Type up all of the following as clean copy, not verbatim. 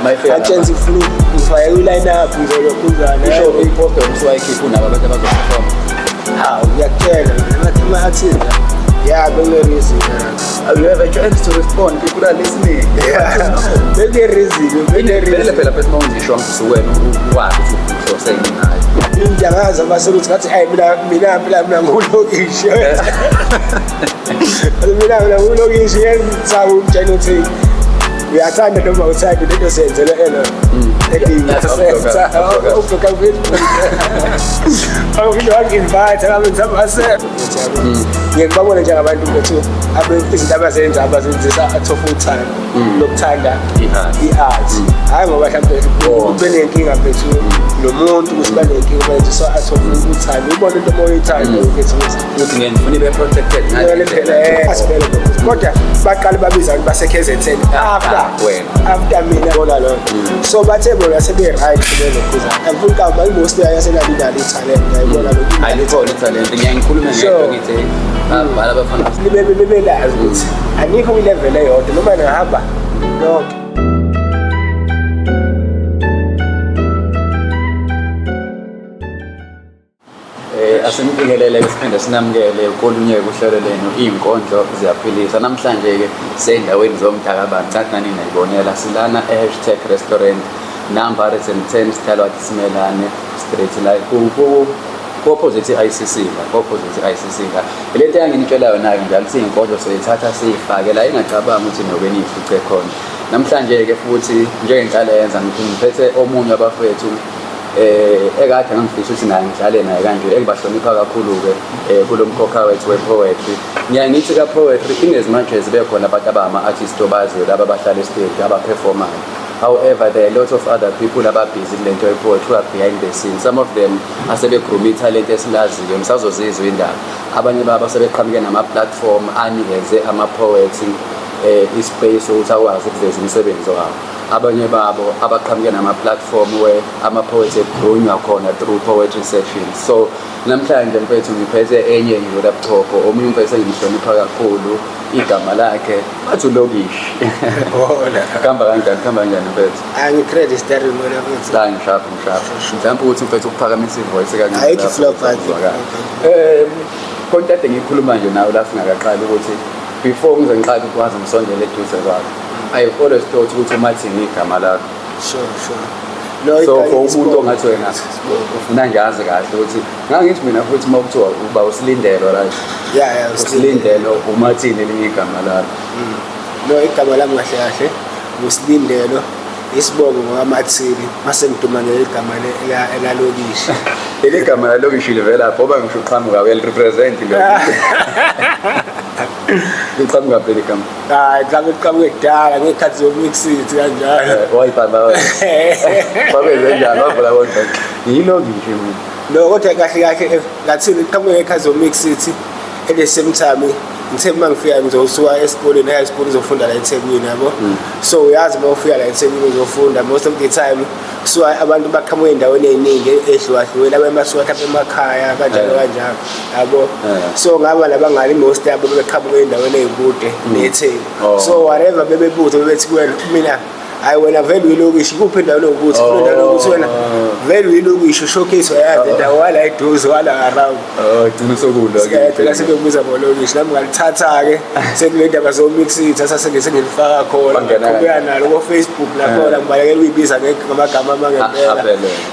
Atshens iflu ngifake kwi-line up ngizolokhuzana. Isho i-poster ukuthi wayikhipha unabo abantu abazoperform. Hawu, ngiyakutshela ama-artist ya bekune-reason. You have a chance to respond. People are listening. Yeah. Bekune-reason, Vele bekune-reason. phela phela uma ngisho ngisuwena ukwazi ukuthi uhlose yini ngayo. Ngiyangazi abasele ukuthi ngathi ayi mina ngulokishi. Mina ngulokishi ngiyazithaba ukutshela ukuthi uyathanda noma awuthandi lento siyenzela elo. Ubloka Facebook. Awuphinde wangi-invite ngabe ngisabase. Ngiye ngibabone njengabantu bethu izinto abazenza abazenzisa out of full time lokuthanda I-art. I-art. Hhayi ngoba mhlawumbe benenkinga bethu nomuntu ukuthi banenkinga bayenziswa out of uthando. Ubone into uma uyithanda mfethu ukuthi Ukuthi ngiyangifuna ibe protected ngale ndlela asivele lokho. Kodwa baqale babiza abantu base-KZN after wena. After mina bona lo. So bathe bona sebe-right sebelokhuza. Angifuni kamba i-most yasenalo inalo ithalente yayibona lokhu. Ayilikhona ithalente. Ngiyangikhuluma ngento ngithi abhala abafana. Libe bebelazi ukuthi anikho kwi-level eyodwa noma ningahamba nonke. Asinibingelele siphinde sinamukele kolunye uhlelo lenu iy'nkondlo ziyaphilisa. Namhlanje ke sey'ndaweni zomdakabantu cathi nani nayibonela silana e-#restaurant number 110 Sithalwathi Simelane Street la ku-opposite i-ICC la, ku-opposite i-ICC la. Le nto enginitshela yona-ke njalo ukuthi iy'nkondlo siyithatha siyifake la, ingacabanga ukuthi noke niyifice khona. Namhlanje ke futhi njengenhlala yenza ngithi ngiphethe omunye wabafethu ekade ngangifisa ukuthi naye ngidlale naye kanje, engibahlonipha kakhulu-ke kulo mkhokha wethu we-poetry. Ngiyaye ngithi ka-poetry in as much as bekhona abantu abangama-artist obaziyo laba abahlala estage abaperformayo, however there are a lot of other people ababhizi kule nto ye-poetry who are behind the scenes. Some of them asebegroom ithalente esilaziyo, nisazozizwa indaba. Abanye babo sebeqhamuke nama-platform anikeze ama-poets ispace ukuthi akwazi ukuveza umsebenzi wabo. Abanye babo abaqhamuke nama-platform where ama-poets egroonywa khona through poetry sessions. So namhlanje mfethu ngiphethe enye nje buchopho, omunye umfethu engimhlonipha kakhulu, igama lakhe bathi uLokishi. Bona. Kuhamba kanjani, kuhamba kanjani mfethu? Angi-credit steering mina futhi. La ngishapha ngishapha. Mhlawumbe ukuthi mfethu ukuphakamisa ivoice kancane. Ayikho i-flop, ayikho. Konke kade ngikhuluma nje nawe la singakaqali ukuthi before ngize ngiqale ukwazi ngisondele eduze kwakho, I've always thought ukuthi uMathini igama lakho. Sure. No, So for umuntu ongathi wena ufuna nje azi kahle ukuthi ngangithi mina futhi uma kuthiwa uba uSilindelo, right? Yeah, uSilindelo uMathini elinye igama lakho. No, igama lami kahle kahle nguSilindelo, isibongo ngokamathini, mase ngiduma ngeligama elalokishi. Leli gama lalokishi livela lapho ngoba ngisho uqhamuka uyalirepresent lo. Liqhamuka phela igama. Hayi, mhlawumbe liqhamuke kudala ngey'khathi zo-Mxit kanjalo. Wayibamba babenze njani bavula bonke yilokishi mina. No, kodwa kahle kahle ngathini liqhamuke ngey'khathi zo-Mxit. At the same time ngithe uma ngifika ngizosuka esikoleni e-high school ngizofunda la eThekwini yabo. So uyazi uma ufika la eThekwini uzofunda most of the time kusuka abantu baqhamuka ey'ndaweni ey'ningi ey'hlukahlukene, abanye basuka mhlawumbe emakhaya kanjalo kanjalo yabo. So ngaba nabangani most yabo beqhamuka ey'ndaweni ey'kude neTheku. So whatever bebebuza bebethi kuwena mina hayi wena vele uyilokishi kuphi endaweni yokuthi oh. Endaweni yokuthi wena vele uyilokishi showcase wayazi indawo wala eduze wala around. Oh, gcina sokulwa. Phela sebekubiza ngolokishi nami ngalithatha-ke sekule ndaba zo-Mxit sengilifaka khona qhubeka nalo ko-Facebook nakhona ngibalekela ukuyibiza ngamagama amangempela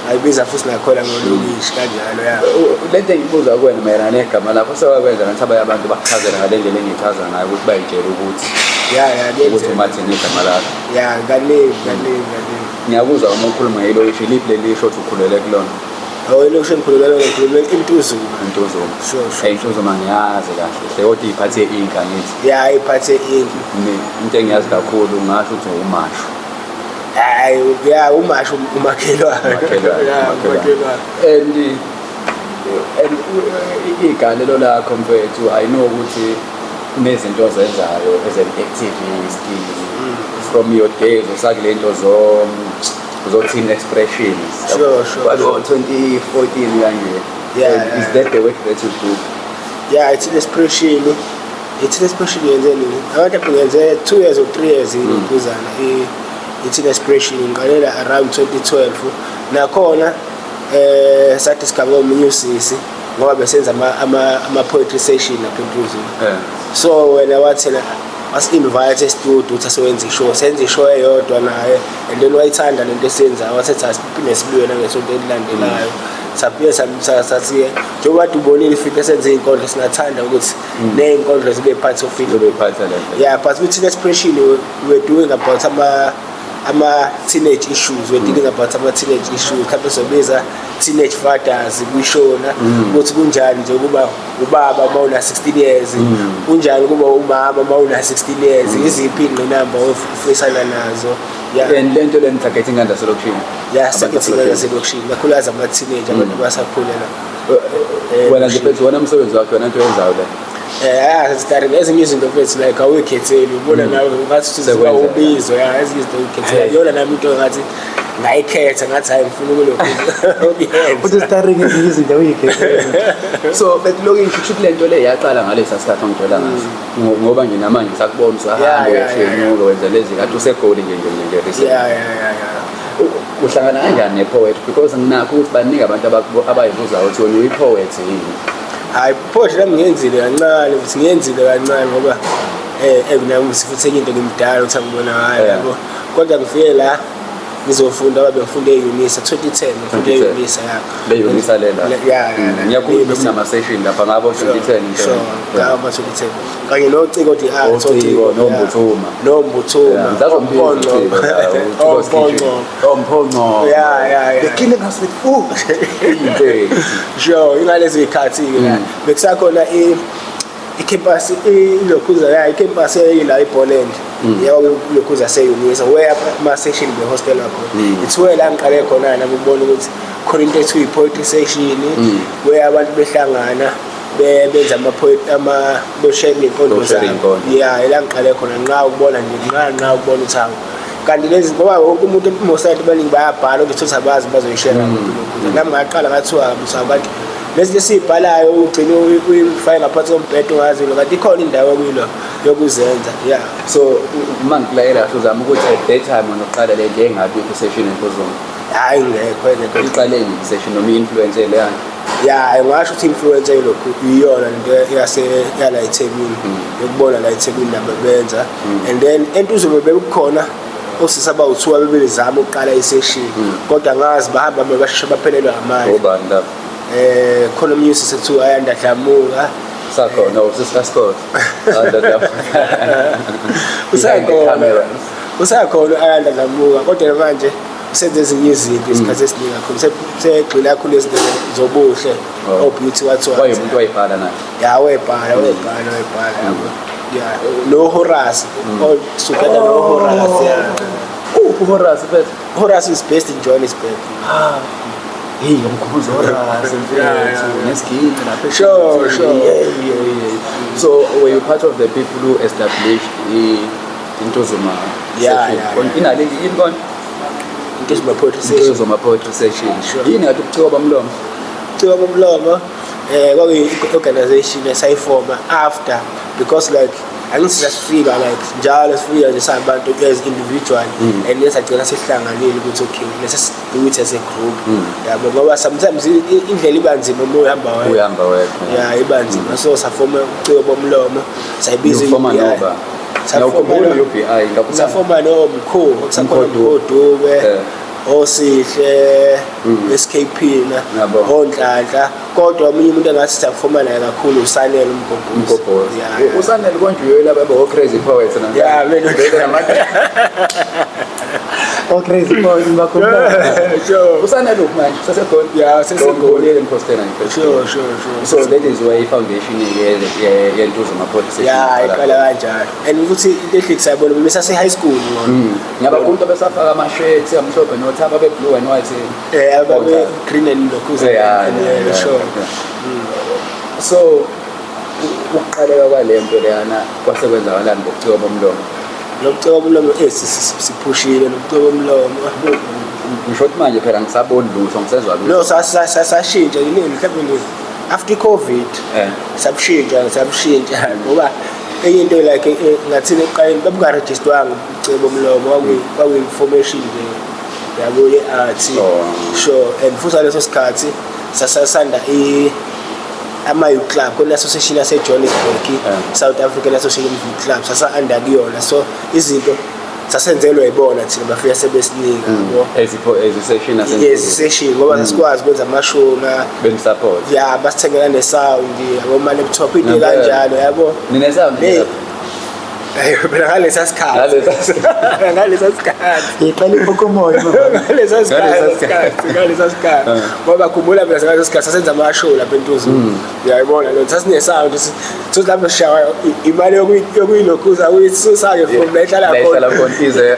ngayibiza futhi nakhona ngolokishi kanjalo ya. Le nto engibuza kuwena mayelana negama lakho sewakwenza ngathi abanye abantu bakuchazela ngale ndlela engiyichaza ngayo ukuthi bayitshele ukuthi ya ukuthi uMathini igama lakho. Ya, kaningi kaningi kaningi. Ngiyakuzwa uma ukhuluma ngelokishi, liphi leli lisho ukuthi ukhulele kulona? Awu, ilokishi engikhulele ngikhulele iNtuzuma. Intuzuma. Sure. Intuzuma ngiyazi kahle hle, kodwa iphathe ink angithi. Ya, iphathe ink. Into engiyazi kakhulu ngasho ukuthi uMashu. Hayi, ya uMashu umakhelwane. Umakhelwane, Ya, umakhelwane. And igalelo lakho mfethu, I know ukuthi kunezinto ozenzayo as an activist from your days usakule nto zo teen expressions. Sure, But 2014 kanje. Yeah, Is yeah. that the work that you do? Yeah, it's an expression. It's an expression yenze nini? Abantu ngenze 2 years or 3 years ilokhuzana. I-Teen Aspiration ngiqalela around 2012. Nakhona sadiscover omunye usisi ngoba besenza ama poetry session lapha eMpuzeni. So wena wathena wasi-invite e-studio ukuthi asewenza i-show, senza i-show eyodwa naye, and then wayithanda lento esiyenzayo, wathi asiphinde sibuye nangesonto elilandelayo. Sabuye sathi njengoba kade ubonile ifike senze iy'nkondlo, singathanda ukuthi ney'nkondlo zibe part of it. Ube part lento. Yeah, but with Teen Aspiration we're doing about ama teenage issues, we're dealing about ama teenage issues. Mhlawumbe sobiza teenage fathers kwishona ukuthi kunjani nje ukuba ubaba uma una 16 years, kunjani ukuba umama uma una 16 years, iziphi iy'ngqinamba ofisana nazo, yeah. And lento leni targeting ingane zaselokishini? Yeah. Abantu Sekethi baselokishini. Zaselokishini, kakhulukazi ama-teenage, abantu abasakhula. Wena nje mfethu, wena umsebenzi wakho, wena into oyenzayo le. Starting ezinye izinto mfethu, like awuyikhetheli, ubona nawe ngathi ziba Sekwenzeka. ubizo. Ya, ezinye izinto uyikhethela iyona. Nami into ngathi ngayikhetha, ngathi hayi, ngifuna ukulokhu ukuyenza. Futhi starring ezinye izinto uyikhethele. So bethi lokishi, kusho ukuthi lento le yaqala ngalesa sikhathi ongitshela ngaso. Ngoba nje namanje sakubona usahamba, uyahlenyuka, wenza lezi kade useGoli nje recent. Yeah. Uhlangana kanjani ne-poetry? Because nginakho ukuthi baningi abantu abayibuzayo ukuthi wena uyi-poet yini. Hayi, poetry nami ngiyenzile kancane futhi, ngiyenzile kancane ngoba nami futhi enye into ngimdala ukuthi angibona ngayo, yabo. Kodwa ngifike la ngizofunda, babe ngifunda e-UNISA 2010, ngifunda 2010. e-UNISA, ya. Le UNISA le la? Ya. Ngiyakhuluma kunama-session lapha ngabo 2010. Sure, ngabo 2010 kanye noCiko the Art. Ociko, noMbuthuma. Nombuthuma. Omphonco. Omphonco. Yeah. They're killing us with food. Sure, ingalezi y'khathi-ke la bekusakhona i-campus, ilokhuza, ya, i-campus eyila iBoland yabo, ilokhuza se-UNISA, where ama-session behostelwa khona. It's where la ngiqale khona nami ukubona ukuthi khona into ethiwa i-poetry session, where abantu behlangana benza ama-poet, ama beshare iy'nkondlo Beshare zabo. Iy'nkondlo. Ya, ila ngiqale khona nqa ukubona nje, nqa ukubona ukuthi hawu, kanti lezi, ngoba wonke umuntu, most abantu abaningi bayabhala, ukuthi uthi abazi bazoyishare kuphi lokhu. Nami ngaqala ngathiwa msawu, kanti lezi esiyibhalayo ugcine uyifake ngaphansi kombhedo, ungazi lo, kanti ikhona indawo kuyilo yokuzenza, ya. So uma ngikulayela kahle, uzama ukuthi at that time wena uqala le nto engabi i-session eMpuzuma? Hhayi, ngekho, engekho. Iqale ngi-session noma i-influence leyo? Ya, ngingasho ukuthi influence yilokhu, iyona lento yase yala eThekwini, yokubona la eThekwini nabo benza. And then eNtuzuma bekukhona osisi abawu-two abebezama ukuqala i-session, kodwa ngazi bahamba basheshe baphelelwa amandla. Obani lapho? Khona omunye usisi ekuthiwa Ayanda Dlamuka. Sakhona usisi kaScott? Usakhona, usakhona Ayanda Dlamuka, kodwa manje usenze ezinye izinto isikhathi esiningi kakhulu. Segxila kakhulu izinto zobuhle. Oh. O-beauty wathiwa. Wayemuntu wayibhala naye? Ya, webhala, webhala, webhala, yabo, ya. No Horace, all together, no Horace, ya. Uphi uHorace mfethu? Horace is based in Johannesburg. Ah, hey, ngomkhumbuzo Horace mfethu, nesigini lapha. Sure. Yeah. So were you part of the people who established iNtuzuma Yeah, session? yeah. Inale yini kona? Intuzuma poetry session. Intuzuma poetry session. Sure. Yini ngathi ubuciko bomlomo? Ubuciko bomlomo kwakuyi organization esayifoma after, because like angithi sasifika like njalo sifika nje sabantu as individual, and then sagcina sihlanganile ukuthi okay, let's do it as a group, yabo, ngoba sometimes indlela iba nzima uma uhamba wedwa. Uyahamba wedwa. Ya, iba nzima, so safoma ubuciko bomlomo, sayibiza Ufoma i-UBI. noba? Safoma Ngiyakhumbula u-UBI, ngakhumbula. Safoma nomkhulu, kusakhona Mkhulu Dube. uMkhulu Dube, Osihle, SKP na Yabo. oNhlanhla. Kodwa omunye umuntu engathi siyafoma naye kakhulu uSanele Umgobhozi. Umgobhozi. Yeah. Usanele konje uyo laba abo crazy poets na. Yeah, mina- Oh, crazy boys, ngibakhumbula. Sure. Usanele uphi manje? Sasegoli? Yeah, sasegoli. Ngibonile ngipostela nje. Sure. So that is where i-foundation yeNtuzuma poetry session Ya, iqala. iqala kanjalo, and futhi into ehliki sayibona besase high school ngona. Ngiyabakhumbula besafaka ama-shirts amhlophe nothapa abe-blue and white. Ababe green and lokhuza. Yeah, sure. yeah. So ukuqaleka kwale nto leyana kwase kwenzakalani ngobuciko bomlomo? Lobuciko bomlomo siphushile nobuciko bomlomo. Ngisho ukuthi manje phela ngisaboni lutho, ngisezwa lutho. No, sashintsha yini mhlawumbe after i-COVID. Sabushintsha, sabushintsha ngoba Enye into, like, ngathini, ekuqaleni babungarejistwanga ubuciko bomlomo, kwakuyi-information nje, yabo, ye-art. Sure, and futhi ngaleso sikhathi sasasanda ama-youth club khona, association yase-Johannesburg, South African Association of Youth Club, sasa-under kuyona, so izinto sasenzelwa yibona thina, bafika sebesinika, yabo. As i-session? Yes, session, ngoba sasikwazi ukwenza amashunga. Benisupport. Ya, basithengela ne-sound, yabo, ama-laptop, into Ngempela. kanjalo, yabo. Nine-sound? Hey, phela ngalesa sikhathi. Ngalesa. Ngalesa sikhathi. Iqala ipokomoya. Ngalesa Ngalesa sikhathi. sikhathi. Ngalesa sikhathi, ngoba khumbula phela ngaleso sikhathi sasenza ama-show lapha eNtuzuma, uyayibona lo, sasine-sound, so lapho sishawa imali yokuyilokhuza, kuyisusa-ke from la ihlala La ihlala khona. Khona ize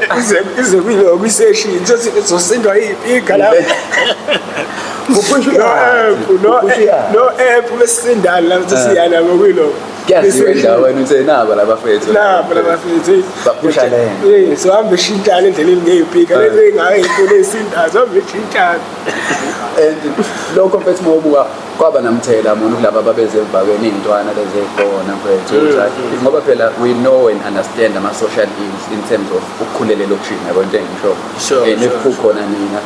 Ize kuyilo kwi-session, sosindwa iy'pika lapho. Kuphusha. No amp, no. Kuphusha. No amp, besisindana lapho, sesiyana ngokuyilo. Kuyaziwa endaweni ukuthi nabo labafethu. Nabo labafethu. Baphusha le. Eh, so hambe shintshana endleleni ngey'pika lezi ey'ngaka, ey'nkulu ey'sindayo, zohambe shintshana. And lokho, mfethu, mawubuka kwaba namthela mona kulaba ababeze emva-kweni, iy'ntwana lezi ey'khona, mfethu, ukuthi hhayi, ngoba phela we know and understand ama-social ills in terms of ukukhulela elokishini, yabo, into engisho. And if kukhona nina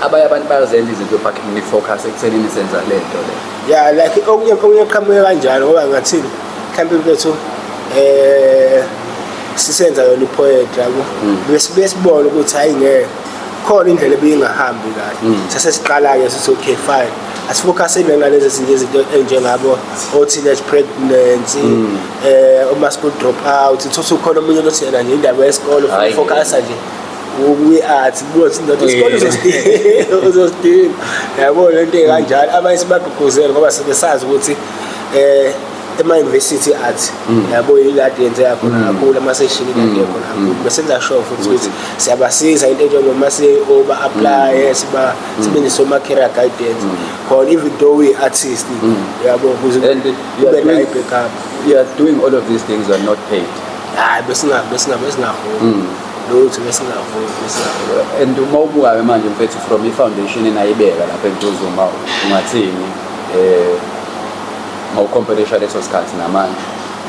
abanye abantu bayazenza izinto, but ni-focus ekuthenini senza le nto le. Ya, like okunye kuqhamuke kanjalo, ngoba ngathini, mhlawumbe, mfethu, sisenza yona ipoetry, yabo, besibona ukuthi hayi, ngeke, khona indlela ebingahambi kahle. Sase siqala-ke sithi, okay, fine, asifocusele ngalezi ezinye izinto enjengabo o-teenage pregnancy, oma-school drop out. Thothi ukhona omunye othi yena nje indaba yesikole ufuna Hhayi. ufocusa nje kwi-art, kuthi indoda isikole uzosidinga, yabo, lento ey'kanjalo. Abanye sibagqugquzele ngoba sebesazi ukuthi ema-university art, yabo, yilade yenzeka khona kakhulu, ama-session ilade khona kakhulu. Besenza sure futhi ukuthi siyabasiza, into enjengoma-CAO ba-applye, sibenzise oma-career guidance khona, even though we-artist, yabo, ukuze And you are kube nayo doing, i-backup. You are doing all of these things, you are not paid. Hayi, besingaholi lutho, besingaholi. And uma ubuka-ke manje, mfethu, from i-foundation enayibeka lapha eNtuzuma, ungathini mawucomparisha leso sikhathi namanje?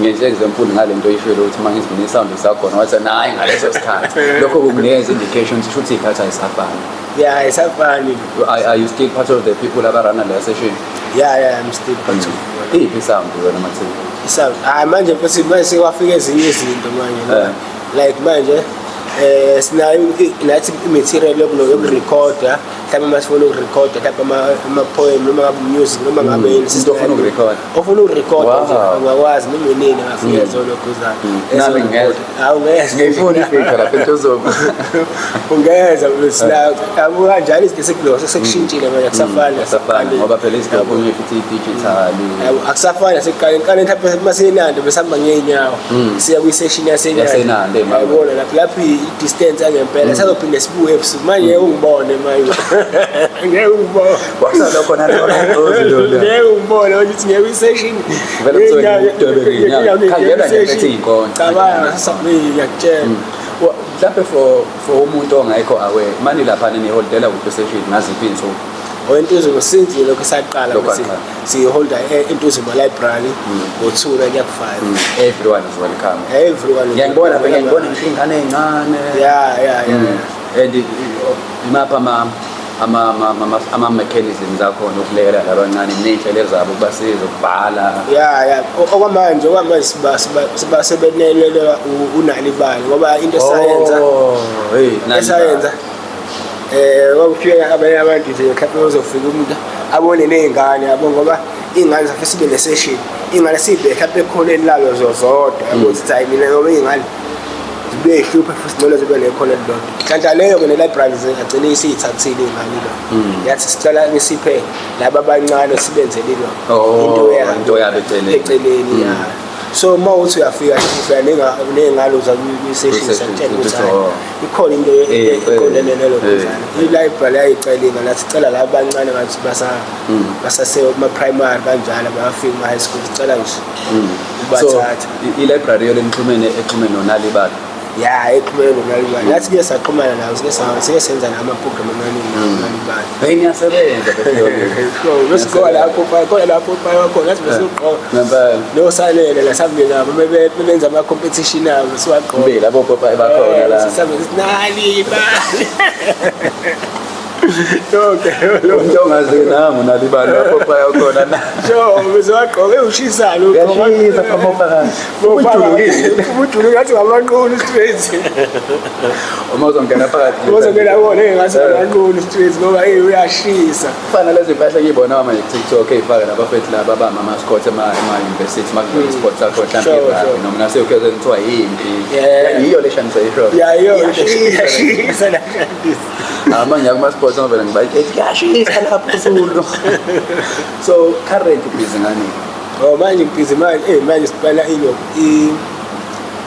Ngenze example ngale nto oyishilo ukuthi uma ngizibona isound isakhona, wathi nayi ngaleso sikhathi, lokho kukunikeza indication sisho ukuthi iy'khathi ayisafani. Ya, ayisafani. Are you still part of the people abarana leya session? Yeah, I'm still part of. Iyiphi isound wena mathini? Isound, hayi, manje futhi manje sekwafika ezinye izinto manje. Like manje sinayo nathi i-material yokurekhoda, mhlawumbe uma sifuna ukurekhoda mhlawumbe ama-poem, noma ngabe music, noma ngabe yini. Umuntu ofuna ukurekhoda. Ofuna ukurekhoda nje ungakwazi noma inini, angafika ezolokhuzana. Nami ngingeza. Hawu, ungeza. Ngiyifuna ifika lapha eNtuzuma. Ungeza, yabo, kanjalo izinto sekushintshile manje, akusafani Asafani, ngoba phela izinto okunye futhi i-digital. Yabo, akusafani nasekuqaleni. Qale mhlawumbe masenanda besihamba ngey'nyawo siya kwi-session Yasenanda, yasenanda, eh, mama. yabona, lapho i-distance yangempela, sazophinde sibuye ebusuku. Manje ngeke ungibone manje, ngeke ungibone. Kwasala khona lona ugqozi lona. Ngeke ungibone manje ukuthi ngiye kwi-session. Vele kuthiwa ngidwebe ngey'nyawo. Khangela nje, mfethu, iy'nkondlo. Cabanga, ngiyakutshela. Mhlampe for umuntu ongekho aware, mani laphana niholdela kuphi session, ngaziphi iy'nsuku? ONtuzuma, since lokhu saqala, Lokhu bese aqala. siyiholda eNtuzuma Library ngo-2 kuya ku-5. Everyone is welcome. Everyone is Ngiyangibona phela, welcome. ngiyangibona ngisho iy'ngane ey'ncane. Yeah. And imaphi ama-mechanisms akhona ukulekelela labancane ney'nhlelo zabo ukubasiza ukubhala? Ya, okwamanje siba sebenelelwa unalibali, ngoba into esayenza Oh, hey, nani esayenza kwakufika abanye abantu nje, mhlawumbe uzofika umuntu abone ney'ngane, yabo, ngoba iy'ngane zafike sibe ne-session, iy'ngane siyibeke mhlawumbe ekhoneni lalo zodwa, yabo, ukuthi hayi, mina, ngoba iy'ngane zibuye y'hluphe futhi, ngcono zibe nekhona elilodwa. Nhlanhla leyo-ke ne-library agcine isiyithathile iy'ngane ilo, yathi sicela nisiphe laba abancane sibenzele ilo. Oh, into yabo. Into yabo eceleni. Eceleni, ya. So uma uthi uyafika, ufika ney'ngane, uza kwi-session, Kwi-session, sakutshela ukuthi ukuthi, hhayi, oh. ikhona into eqondene nalokho njalo. I-library yayicela ingane, athi cela laba abancane, ngathi basase-primary kanjalo, bayafika kuma-high school, sicela nje So ubathatha. i-library yona nixhumene, exhumene nonalibali? Ya, exhumene noNalibali. Nathi kuye saxhumana nawo, sike senza nama-program amaningi noNalibali. Hey, niyasebenza bese. Sure, besigqoka lapho khona lapho phaya khona nathi besigqoka. Ngempela. Nosalele la sambe nabo bebenza ama-competition abo siwagqoka. Be labo popayi bakhona la. Sisambe sithi Nalibali. Yonke lo. Umuntu ongazi nangu Nalibali lapho popayi khona na. Sure, besiwagqoka ushisana. Uyashisa phamopha. Ujulukile. Ujuluke ngathi ngamanqulu straight. Uma uzongena phakathi. Uzongena kuwona engathi ngamanqulu straight ngoba hey uyashisa. Kufana lezi mpahla ngiyibona manje ku-TikTok ey'faka nabafethu laba abama-mascot ema-university makudlala i-sport sakho mhlawumbe i-rugby noma nase-UKZN kuthiwa yimpi. Yiyo le shanisa isho. Ya iyo iyashisa la shandisa. Manje kuma-sports ngivele ngibayitshela kuyashisa lapho Zulu. So current ubhizi ngani? Oh manje ngibhizi manje manje sibala ilo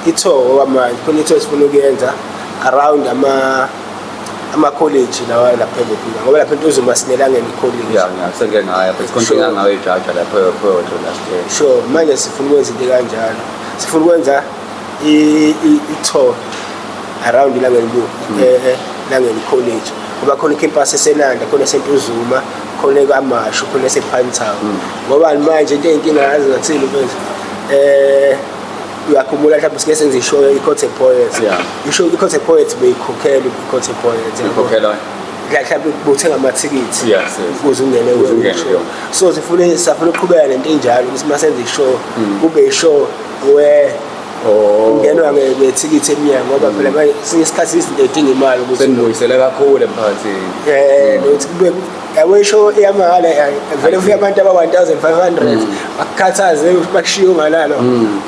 i-tour kwamanje khona i-tour sifuna ukuyenza around ama college lawa lapha eLupina ngoba lapha eNtuzuma sinelangeni college. Ya, ngiseke ngaya but khona Sure. inkinga ngayo ijaja lapho yophotho last year. Sure, manje sifuna ukwenza into kanjalo. Sifuna ukwenza i-tour around iLangeni Langeni College. Ngoba khona i-campus eseNanda, khona eseNtuzuma, khona eKwaMashu, khona esePinetown. Ngoba manje into eyinkinga yazi ngathini mfethu? Uyakhumbula mhlawumbe sike senze i-show i-Court Poets. I-show i-Court Poets beyikhokhela i-Court Poets. Ikhokhelwa. Mhlawumbe buthenga amathikithi Yes. ukuze ungene Ukuze ungene kuyo. kuyo. So sifune safuna ukuqhubeka nento enjalo ukuthi uma senze i-show kube i-show where ungenwa ngethikithi emnyango ngoba phela manje esinye isikhathi izinto ey'dinga imali ukuthi Senibuyisele kakhulu emphakathini. Nokuthi kube yabo i-show iyamahhala vele ufike abantu aba-1500 bakukhathaze bakushiye unganalo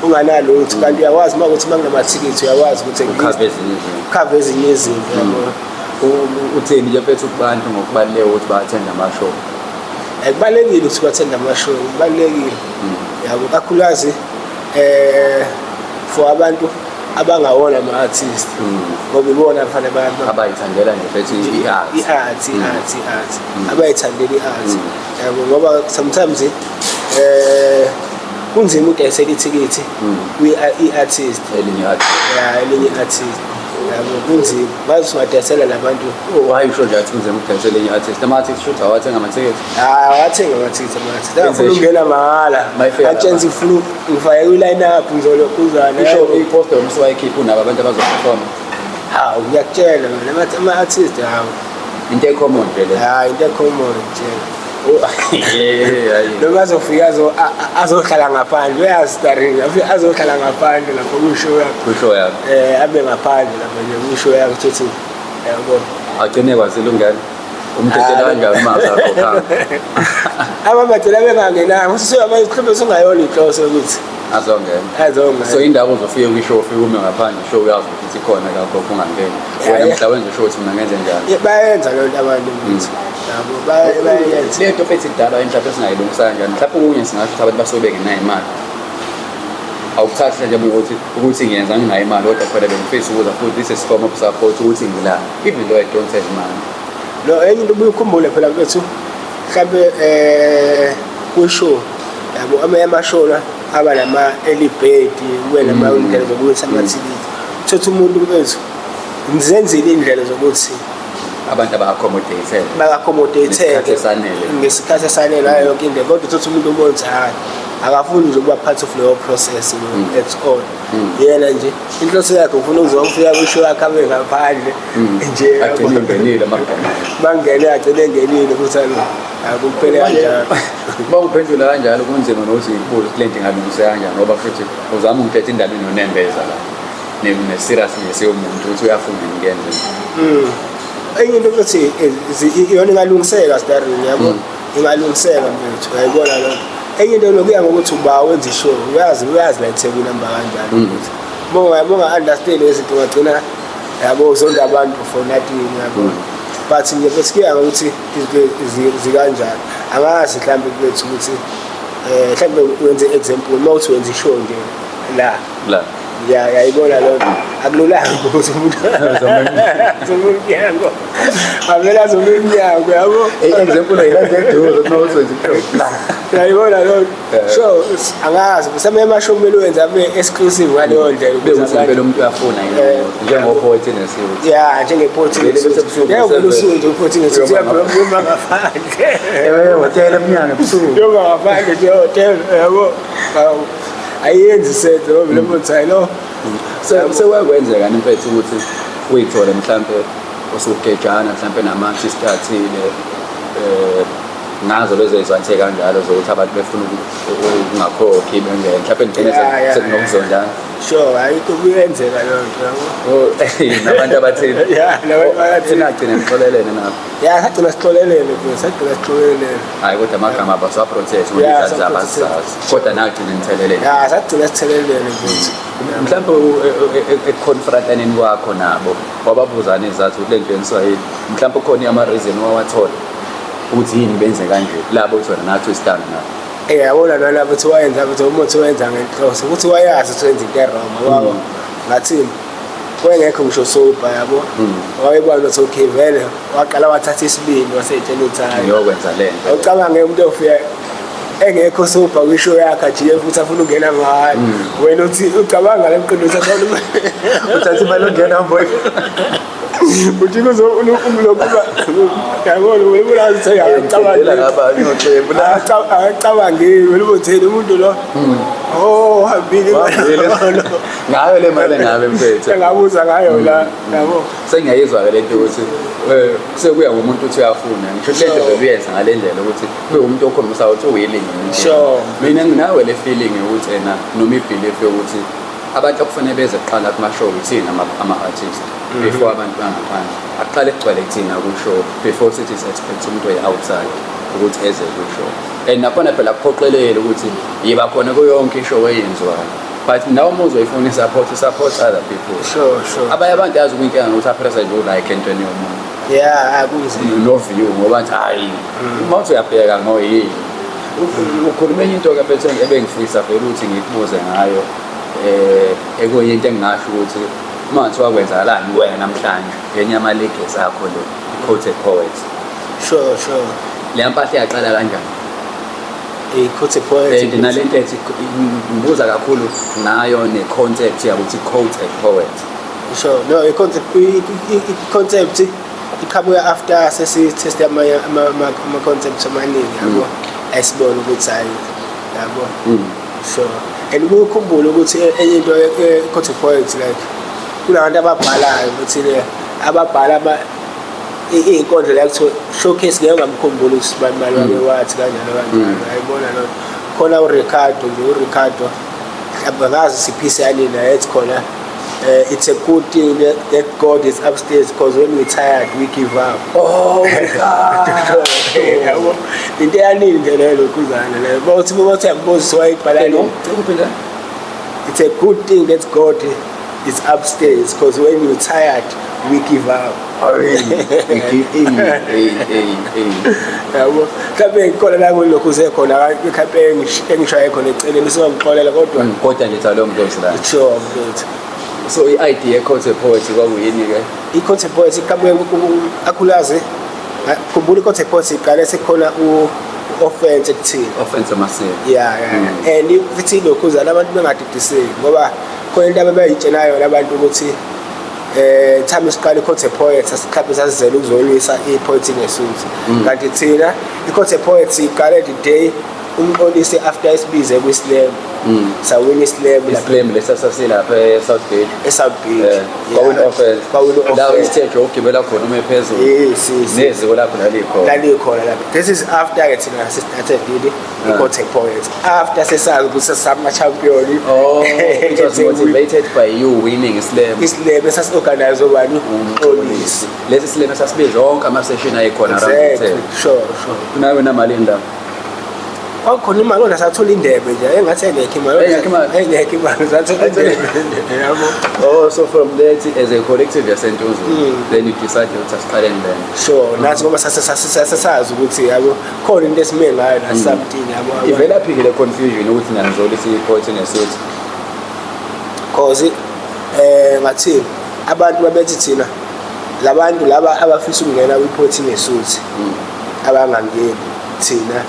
unganalo lutho, kanti uyakwazi uma kuthi uma kunamathikithi uyakwazi ukuthi Ukhave ezinye izinto. ukhave ezinye izinto yabo. Utheni nje mfethu kubantu ngokubaluleka ukuthi ba-attend ama-show? Kubalulekile ukuthi bathende ama-show, kubalulekile yabo, kakhulukazi for abantu abangawona ama-artist ngoba ibona kufanele Abayithandela nje mfethu i-art. I-art, i-art, i-art, abayithandela i-art yabo, ngoba sometimes kunzima udayisela ithikithi kwi-artist Elinye art. Ya, elinye i-artist yabo, kunzima bazi ungadayisela labantu. Why usho nje athi kunzima ukudayisela elinye artist? Ama-artist shuthi awathenga amathikithi. Hayi, awathenga amathikithi ama-artist angafuna Enze ukungena mahhala. Mayifika Atshena lapha. ngifuna ngifake kwi-line up ngizolokhuzana. Isho i-poster wena usuwayikhipha unabo abantu abazo-performa. Hawu, ngiyakutshela mina ama-artist hawu. Into e-common nje le. Hayi, into e-common nje. Yeah, hayi. Noma azofika azohlala ngaphandle, uyazi-starring afike azohlala ngaphandle lapho kwi-show yakho. Kwi-show yakho. Abe ngaphandle lapho nje kwi-show yakho ukuthi yabo. Agcine kwazile ungena. Umtetela kanjani uma usakhokhanga? Ababadela bengangenanga futhi mhlawumbe sungayona inhloso yokuthi Azongena. azongena. So indaba uzofika kwi-show ufike ume ngaphandle show uyazi ukuthi ikhona kakhokho ungangeni. Wena mhla wenza ishow uthi mina ngenze njani? Yeah, bayenza leyo nto abantu ukuthi yabo bayenza. Le nto mfethu idala mhlawumbe singayilungisa kanjani? Mhlawumbe okunye singasho ukuthi abantu basuke bengenayo imali. Awukuthathi nje ukuthi ngiyenza nginayo imali kodwa phela bengifisa ukuza futhi this is form of support ukuthi ngila even though I don't have money. Lo enye into ubuye ukhumbule phela mfethu mhlambe kwi-show yabo amanye ama-show la aba nama early bird kube nama indlela zokuwisa amathikithi. Uthatha umuntu mfethu ngizenzile indlela zokuthi Abantu aba-accommodate. Baka-accommodate. Ngesikhathi esanele. Ngesikhathi esanele ngayo yonke indlela, kodwa uthatha umuntu ubone ukuthi hhayi akafuni nje ukuba part of leyo process at all. Yena nje inhloso yakhe ufuna ukuzofika kwi-show yakhe abe ngaphandle nje. Agcine engenile amagama. Bangene agcine engenile futhi alo akuphele kanjalo. Uma uphendula kanjalo kunzima nokuthi ngikubuze ukuthi le nto ingalungiseka kanjani ngoba futhi uzama ukuthetha indaba enonembeza la. Ne-seriousness yomuntu ukuthi uyafuna ukuyenza. Enye into futhi iyona ingalungiseka starring yabo, ingalungiseka mfethu, uyayibona loo nto. Enye into lokuya ngokuthi uba wenza i-show uyazi la eThekwini hamba kanjani ukuthi uma unga-understand izinto ungagcina yabo uzonda abantu for nothing yabo, but nje bese kuya ngokuthi izinto zikanjani. Angazi mhlawumbe kubethu ukuthi mhlawumbe wenze example uma uthi wenza i-show nje la La. Ya, yayibona loo nto akululanga ukuthi umuntu azome umnyango avele azome umnyango yabo. Example ayilanze eduze uma uthi wenza ishow. La. Uyayibona leyo? Eh. Sure, angazi mhlawumbe amashow kumele uwenze abe exclusive ngaleyo ndlela ukuze Bekuthi abantu- impela umuntu uyafuna yini Eh. njengopoet nesuit. Ya, njengepothi. Vele bese ebusuku Yebo, seven. usuku nje upothi ngesuthi Uyoma uyoma ngaphandle. Ewe, hotela emnyango ebusuku. Uyoma ngaphandle nje hotel yabo. Hawu, ayenzi sense ngoba lo muntu hayi lo. Sekwakwenzeka yini mfethu ukuthi uyithole mhlampe usugejana mhlampe nama-artist athile ngazo lezo ey'zwanise kanjalo zokuthi abantu befuna ukungakhokhi bengene mhlampe nigcine Ya, ya, sekunokuzondana. Sure, ayikho kuyenzeka leyo nto yabo. Oh, nabantu abathile. Ya, nabantu abathile. Nagcina nixolelene nabo. Ya, sagcina sixolelene mfethu, sagcina sixolelene. Hhayi kodwa amagama abo siwaprotect ngoba Ya, izazi siwaprotect. abazazi. Kodwa nagcina nithelelene. Ya, sagcina sithelelene mfethu. Mhlawumbe ekuconfrontaneni kwakho nabo wababuzana izathu ukuthi le nto yenziwa yini, mhlawumbe khona ama-reason owawathola ukuthi yini benze kanje labo uthi wena nathi uyisitana nabo. Yabona nalapho ukuthi wayenza ukuthi umuthi wenza ngenhloso ukuthi wayazi ukuthi wenza into e-wrong ngoba ngathini wayengekho ngisho sober yabo. Wayebona ukuthi okay vele waqala wathatha isibindi waseyitshela ukuthi hayi ngiyokwenza le nto. Awucabange umuntu ofika engekho sober kwishow yakhe ajike futhi afuna ukungena mahhala, wena uthi ucabanga le mqondo uthi afuna Uthatha imali ongena mboy. uthi kuzokuba yabona wena ulazi Ngithela ukuthi ngabanye oxembu la. akacabangi wena ubotheni umuntu lo oh hambile. Uhambile. Ngayo le mali engabe mfethu. Engabuza ngayo la yabo. Sengiyayizwa-ke le nto ukuthi sekuya ngomuntu ukuthi uyafuna ngisho le nto vele uyenza ngale ndlela ukuthi kube umuntu okhombisa ukuthi uwilling. Sure. Mina nginawe le feeling yokuthi ena noma i-belief yokuthi abantu okufanele beze kuqala kuma-show ithina ama-artist before abantu bangaphandle. Akuqale kugcwale kuthina ku-show before sithi si-expect umuntu oyi-outside ukuthi eze ku-show. And nakhona phela kuphoqelele ukuthi yiba khona kuyo yonke i-show eyenziwayo. But nawe uma uzoyifuna i-support, support other people. Sure, sure. Abanye abantu yazi ukuyinkinga ngokuthi apresse nje ulike entweni yomuntu. Yeah, akunzima. No view ngoba nje hayi uma uthi uyabheka ngoyini. Ukhuluma enye into ke mfethu ebengifisa vele ukuthi ngikubuze ngayo ekuyinto engingasho ukuthi uma kuthiwa kwenzakalani wena namhlanje ngenye ama-legacy akho le quoted poets. Sure, sure. Le mpahla yaqala kanjani? I-quoted poets. And nale nto ethi ngibuza kakhulu ngayo ne-concept yakuthi quoted poet. Sure. No, i-concept iqhamuka after sesi-test ama-concepts amaningi yabo. Esibona ukuthi hayi yabo. Sure. And ukukhumbula ukuthi enye into e-quoted poets like kunabantu ababhalayo ukuthi le ababhala iy'nkondlo la kuthiwa showcase ngeke ungamkhumbuli ukuthi sibani bani wake wathi kanjalo kanjalo. Ayibona loo nto. Khona uRicardo nje, uRicardo angazi siphise yanini la ethi khona it's a good thing that God is upstairs because when we're tired we give up. Oh Ricardo. Yabo. Into yanini nje leyo lokhuzana leyo. Bathi bathi yambuza wayibhala nini. It's a good thing that God is upstairs because when you're tired we give up. Yabo. Mhlawumbe ngikhona la kulokhu usekhona mhlawumbe engishaye khona eceleni usengixolela kodwa Kodwa nje thalo mntu la. Sure mfethu. So i-idea ye-quoted poets kwakuyini ke? I-quoted poets iqhamuke akhulazi. Khumbula i-quoted poets iqale sekukhona u-offense ekuthini. Offense amasiko. Yeah, yeah. And futhi lokhuzana abantu bengadidiseki ngoba khona into ababayitshelayo yona abantu ukuthi time siqala i-quoted poets mhlawumbe sasizele ukuzolwisa i-poets ngesuthi. Kanti thina i-quoted poets iqale the day uMxolisi after isibize kwi-slam. Sawina i-slam lapha I-slam lesa sasilapha e-South Beach. e-South Beach. Kwawina offense. Kwawina La offense. isiteji okugibela khona uma ephezulu. Yes, yes. Neziko lakho lalikhona. Lalikhona lapha. This is after ke thina sestarted nini i-quoted poets. After sesazi ukuthi sesama-champion. Oh, it was motivated by you winning slam. I-slam esasi-organize obani uMxolisi. Lesi slam esasibiza wonke ama-session ayekhona around the Exactly. table. Sure, sure. Nawe namalini la? Kwakukhona imali kodwa sathola indebe nje engathi engekho imali. Engekho imali? Engekho imali sathola indebe. Yabo. Oh, so from that as a collective yaseNtuzuma, then you decided ukuthi asiqaleni lento. Sure, nathi ngoba sasazi ukuthi yabo khona into esime ngayo na something yabo. Ivela phi le confusion ukuthi nanizolisa i-poet nesuthi? Cause ngathi abantu babethi thina labantu laba abafisa ukungena kwi-poet nesuthi abangangeni thina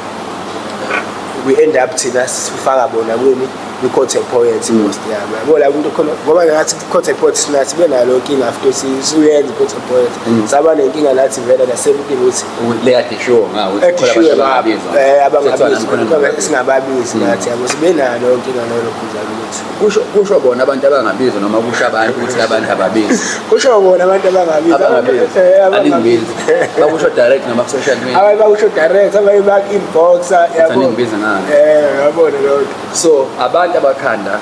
We end up thina sifaka bona kwini, kwi-Quoted Poets most yabo, yabo la umuntu khona, ngoba nathi Quoted Poets nathi benalo inkinga after siyenza i-Quoted Poets, saba nenkinga nathi vele the same thing ukuthi Leya disho nga ukuthi khona edishiwe abantu ngabo abangabizwa. Sekuthiwa nani khona abangabizwa ningababizwa. Singababizi nathi, yabo, sibe nalo inkinga nolokhuzana ukuthi Kusho bona abantu abangabizwa noma kusho abantu ukuthi abantu ababizi? Kusho bona abantu abangabizi. Abangabizi. Abangabizi. Aningibizi, bakusho direct noma ku-social media? Abanye bakusho direct, abanye baku-inboxa, yabo. Aningibizi ngani? Yabona leyo nto. So abantu abakhanda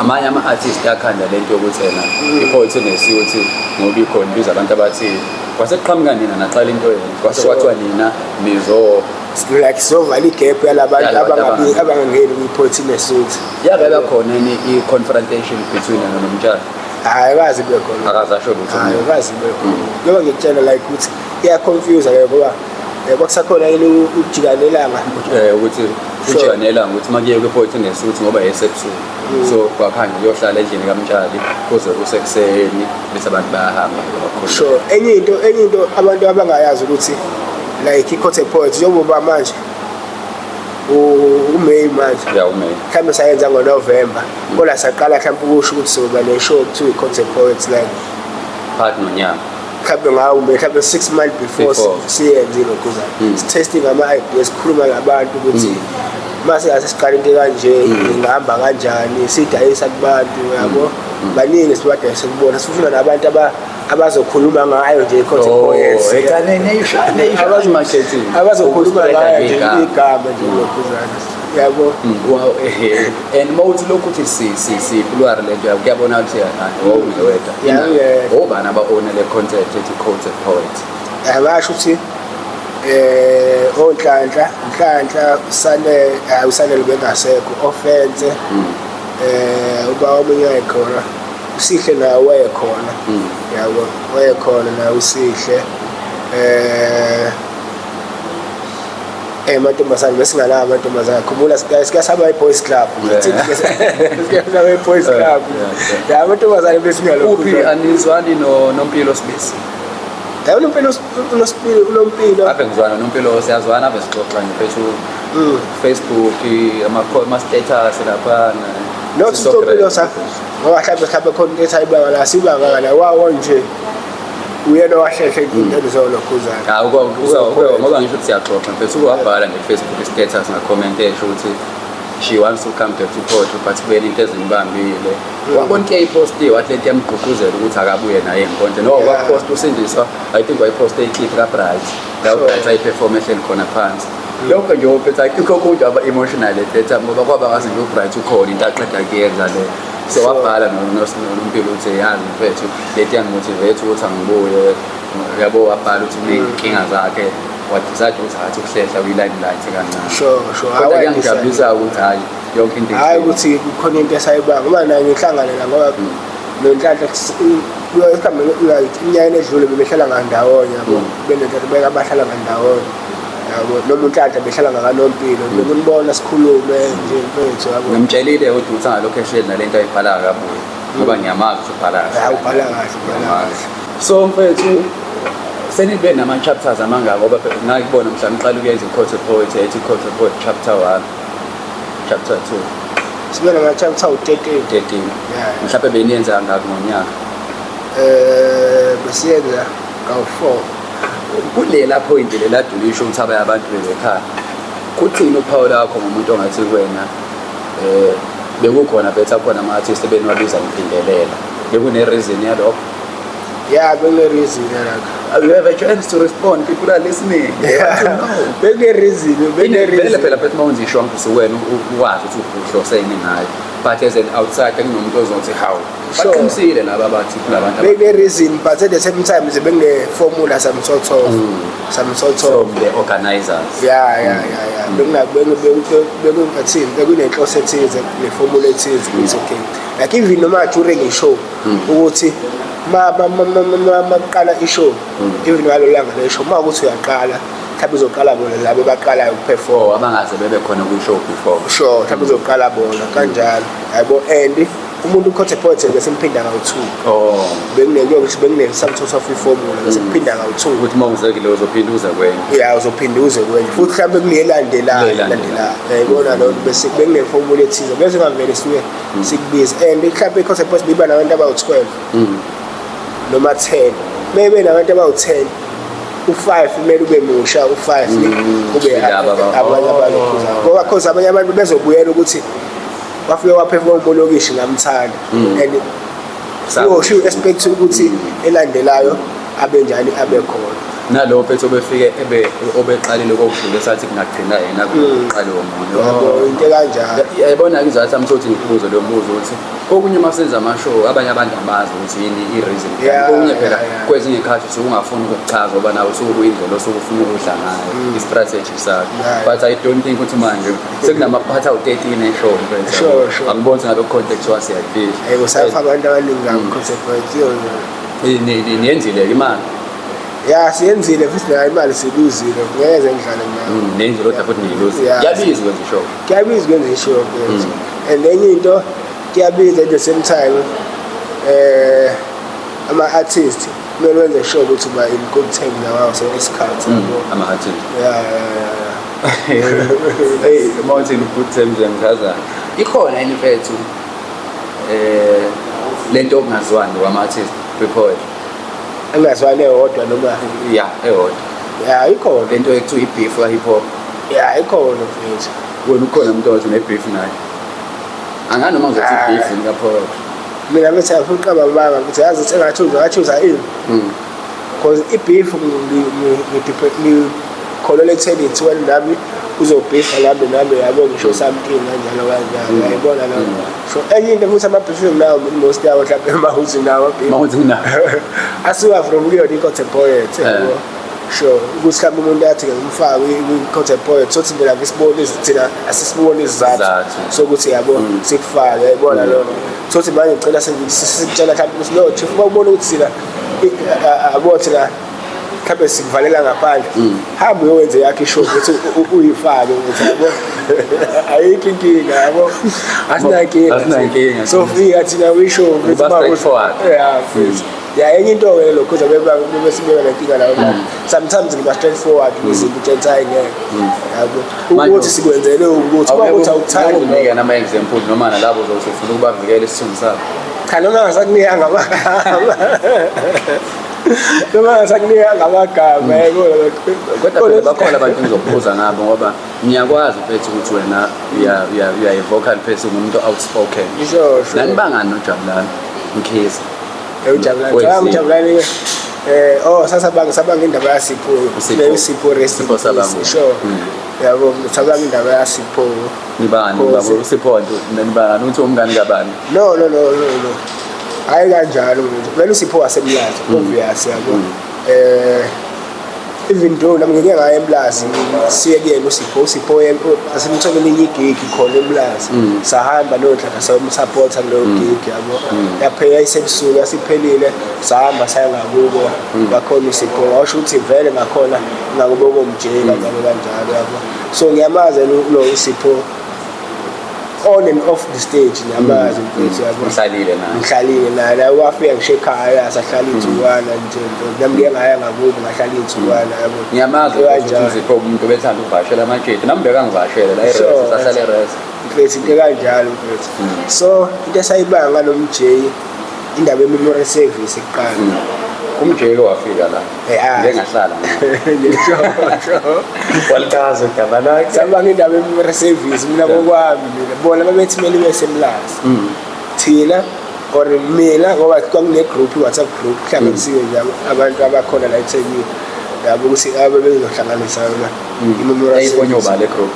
amanye ama-artist akhanda lento yokuthi ena i-poetry nesuthi ngoba ikhona ibiza abantu abathile, kwase kuqhamuka nina naqala into yenu, kwase kwathiwa nina nizo Like sovala i-gap yalabantu Yalabantu abangabi abangangeni kwi-poetry nesuthi. Yake bakhona yini i-confrontation between yena noMtshali? Hayi, akazi kube khona. Akaze asho lutho? Hayi, Mina. akazi kube khona, ngoba ngikutshela like ukuthi iya-confuse leyo, ngoba kwakusakhona yini ukujikanelanga. Ukuthi ujika nelanga ukuthi makuye kwi-poetry nesuthi ngoba yesebusuku, so kwakhanya kuyohlala endlini kaMtshali kuze kusekuseni, bese abantu bayahamba bakhuluma. Sure, enye into abantu abangayazi ukuthi like i-Quoted Poets njengoba manje uMay manje, Ya, uMay. Mhlawumbe sayenza ngoNovember, kodwa saqala mhlawumbe ukusho ukuthi soba ne-show kuthiwa i-Quoted Poets like Phakathi nonyaka. Mhlawumbe ngawo mhlawumbe 6 months before, Before. siyenze ilokhuzana, si-testing ama-ideas, sikhuluma nabantu ukuthi mase ngase siqala into kanje ingahamba kanjani, sidayisa kubantu, yabo, baningi sibadayise kubona, sifuna nabantu abazokhuluma ngayo nje i-Quoted Poets. Marketing. Abazokhuluma ngayo nje Igama. Igama nje lokhuzana, yabo. Wow, and mawuthi lokhu uthi si plural lento yakho, kuyabona ukuthi wawungewedwa. Yeah, yeah. Obani aba-own le concept ethi Quoted Poet? Abasho ukuthi oNhlanhla, Nhlanhla usane, hayi, usanele bengasekho, Offense, uba omunye wayekhona, uSihle nawe wayekhona, yabo, wayekhona nawe uSihle. Amantombazane besingalawo amantombazane, khumbula sike saba i-boys club. Sike saba i-boys club. Ya, amantombazane besingalokhu. Uphi, anizwani no Nompilo Sibisi? Yayi, uNompilo, uNospilo, uNompilo. Ave ngizwana noMpilo, siyazwana, ave sixoxa nje mfethu, Facebook, ama-status laphana. Not uNompilo sa, ngoba mhlawumbe khona into ethi ayibanga la, sibanga la wawo nje, uyena owahlehle into ezolokhuzana. Hawu, ngoba ngisho ukuthi siyaxoxa mfethu, wabhala nge-Facebook status, nga-comment esho ukuthi she wants to come back to poetry, but kubeni into ezimbambile. Wabona into eyayipostiwe, wathi lento iyamgqugquzela ukuthi akabuye naye enkondlo no. Waposta uSindiswa, I think wayiposta i-clip kaBright la uBright ayiperform ehleli khona phansi. Lokho nje uphethe ayikho konke, aba-emotional at that time, ngoba kwaba ngathi nje uBright ukhona into aqeda kuyenza le. So wabhala noNompilo ukuthi yazi mfethu, lento iyangimotivate ukuthi angibuye, yabo. Wabhala ukuthi uney'nkinga zakhe, wadecide ukuthi athi ukuhlehla kwi-limelight kancane. Sure. Kodwa kuyangijabulisa ukuthi hhayi, yonke into Hhayi, ukuthi kukhona into esayibanga, ngoba naye ngihlangane la, ngoba noNhlanhla mhlawumbe like iminyakeni edlule bebehlala ngandawonye, yabo, benenhlanhla beka bahlala ngandawonye, yabo, noma uNhlanhla behlala ngakaNompilo, bekunibona sikhulume nje mfethu, yabo. Ngimtshelile ukuthi angalokhu ehleli nalento ayibhala, akabuye, ngoba ngiyamazi ukuthi ubhala kahle. Hayi, ubhala kahle, ubhala Ngiyamazi. kahle. So mfethu, senibe nama-chapters amangaka? Ngoba phela ngakubona mhlawumbe ngiqala ukuyenza i-Quoted Poet, ethi Quoted Poet chapter 1, chapter 2. Sibe nama-chapter awu-13. 13. Yeah. Mhlawumbe beniyenza kangaki ngonyaka? Besiyenza kawu-4. Kulela point lela dulisho ukuthi abanye abantu bebekhala, kuthini uphawu lakho ngomuntu ongathi kuwena bekukhona betha khona ama-artist ebeniwabiza ngiphindelela, bekune-reason yalokho? Ya, bekune-reason yalakho. You have a chance to respond. People are listening. They want to know. Bekune-reason. Vele Bekune-reason. phela phela uma wenza ishonke usuwena ukwazi ukuthi uhloseni ngayo, but as an outsider kunomuntu ozothi hawu, baqinisile laba abathi kulabantu Bekune-reason, but at the same time bekune-formula, some sort of some sort of from the organizers. Ya, bekungathini, bekunenhloso ethize ne-formula ethize ukuthi okay, like even noma during i-show, ukuthi ma kuqala i-show, even ngalo langa le-show, ma ukuthi uyaqala, mhlawumbe uzoqala bona labo abaqalayo ukuperform. Or abangaze bebe khona kwi-show before. Sure, mhlawumbe uzoqala bona kanjalo, yabo, and Umuntu ukhothe poetry bese mphinda kawu-2. Oh. Bekunekuyokusho bekune some sort of iformula bese kuphinda kawu-2. Ukuthi uma uzekile uzophinda uze kwenye. Ya, uzophinda uze kwenye futhi mhlawumbe kunelandelayo Lelandelayo. landelayo, yayibona leyo nto, bese bekuneformula ethize bese ngavele suke sikubize. And mhlawumbe i-concept poetry iba nabantu abawu-12 noma 10. Maybe nabantu abawu-10, u-5 kumele ube musha, u-5 kube Laba abanye abalokhuza, ngoba cause abanye abantu bezobuyela ukuthi wafike waphefumula umolokishi ngamthanda and uyosho expect ukuthi elandelayo abe njani, abe khona. Nalowo mfethu obefike ebe obeqalile kokudlula sathi kungagcina yena kuqale omunye. Yabo, into kanjalo. Yayibona-ke izathu sami sokuthi ngikubuze lo mbuzo ukuthi okunye uma senza ama-show abanye abantu abazi ukuthi yini i-reason. Okunye phela kwezinye iy'khathi usuke ungafuni ukukuchaza ngoba nawe usuke kuyindlela osuke ufuna ukudla ngayo, i-strategy sakho. But I don't think ukuthi manje sekunamaphathi awu-13 eshow mfethu. Sure. Angiboni ukuthi ngabe kukhona ekuthiwa siyayifihla. Yebo, safa abantu abaningi kabi concept poetry. Niyenzile-ke imali? Ya, siyenzile futhi nayo imali siluzile, ngeke ngidlale ngayo. Niyenzile kodwa futhi niyiluzile. Kuyabiza ukwenza ishow. Kuyabiza ukwenza ishow mfethu. And enye into kuyabiza at the same time, ama-artist kumele wenze sure ukuthi uba in good terms nawo sonke isikhathi, yabo. Ama-artist. Ya. Hey, uma uthi in good terms uyangichaza. Ikhona yini mfethu lento okungazwani kwama-artist kwi-poetry? Engazwani eyodwa noma? Ya, eyodwa. Ya, ikhona. Lento ekuthiwa i-beef ka-hip hop. Ya, ikhona mfethu. Wena ukhona umuntu othi une-beef naye? Angani noma ngizothi Ah. i-beef ka-poetry. Mina bethi angifuni ukuqamba amanga ukuthi yazi ukuthi engachuza ngachuza ini. Because i-beef ngikholelwa ekutheni it's when nami uzobhifa nami yabo, ngisho something kanjalo kanjalo, uyayibona leyo. So enye into futhi ama-beef enginawo mina, most yawo mhlawumbe mawuthi nawo ama-beef. Mawuthi nginawo. Asuka from kuyona i-content poet, yabo. Sure, ukuthi mhlawumbe umuntu athi ngimfake kwi-content poet, sothi mina ngisibone thina asisibone isizathu Isizathu. sokuthi yabo sikufake, uyayibona leyo. Sothi manje ngicela sikutshela mhlawumbe ukuthi no chief, uma ubona ukuthi thina yabo thina mhlawumbe sikuvalela ngaphandle, hamba uyowenze yakho ishow ukuthi uyifake ukuthi yabo ayikho inkinga, yabo, asinankinga. Asinankinga. So fika thina kwishow Uba straightforward. Ya mfethu, ya, enye into-ke lokhu bese beba nenkinga layo, sometimes ngiba straightforward kwizinto, utshela hayi ngeke, yabo, ukuthi sikwenzele ukuthi uma ukuthi awukuthandi. Awukunike nama-example noma nalabo uzothi ufuna ukubavikela isithunzi sabo? Cha, noma ngasakunika ngamagama, noma ngasakunika ngamagama, yayibona. Kodwa phela bakhona abantu engizokuphuza ngabo ngoba ngiyakwazi mfethu ukuthi wena uya-vocal person, umuntu outspoken. Sure. Nanibangani noJabulani Mkhize? Ujabulani. Wezimo. Cha, ujabulani oh sasabanga sabanga indaba yaSipho. uSipho. Leyo Sipho, rest in Sipho Sabanga. peace. Sure. Yabo, sabanga indaba yaSipho. Nibangani? Khosi. Baba uSipho nibangani ukuthi umngani kabani? No. Hayi kanjalo mfethu. Vele uSipho wasemlazi, obvious, yabo. Even though nami ngike ngaya eMlazi siye kuyena uSipho, uSipho asimtholela enye igig khona eMlazi. Sahamba noDlaka sayomsupporta kuleyo gig, yabo. Yaphela isebusuku yasiphelile, sahamba saya ngakubo. Bakhona uSipho washo ukuthi vele ngakhona ngakubo komjeka kanjalo kanjalo, yabo. So ngiyamazi lo uSipho on and off the stage, ngiyamazi mfethu, yabo. Uhlalile naye? Ngihlalile naye la, wafika ngisho ekhaya sahlala iy'nsukwana nje mfethu. Nami ngike ngaya ngakubo ngahlala iy'nsukwana, yabo. Ngiyamazi ukuthi Kanjalo. uSipho umuntu obethanda ukuvakashela amajeti, nami bekangivakashele la e-res. Sahlala e-res. Mfethu, into kanjalo mfethu. So into esayibanga ngalo MJ, indaba ye-memorial service kuqala. Umjeke wafika la? Ah. Ngike ngahlala naye. Sure. Walichaza udaba lakhe. Sabanga indaba ye-memorial service. Mina ngokwami mina bona babethi kumele ibe semlazi, thina or mina, ngoba kwakune-group, i-WhatsApp group kuhlanganisiwe nje abantu abakhona la eThekwini, yabo, ukuthi abe bezohlanganisa yona i-memorial Yayifonywa service. ubani le group?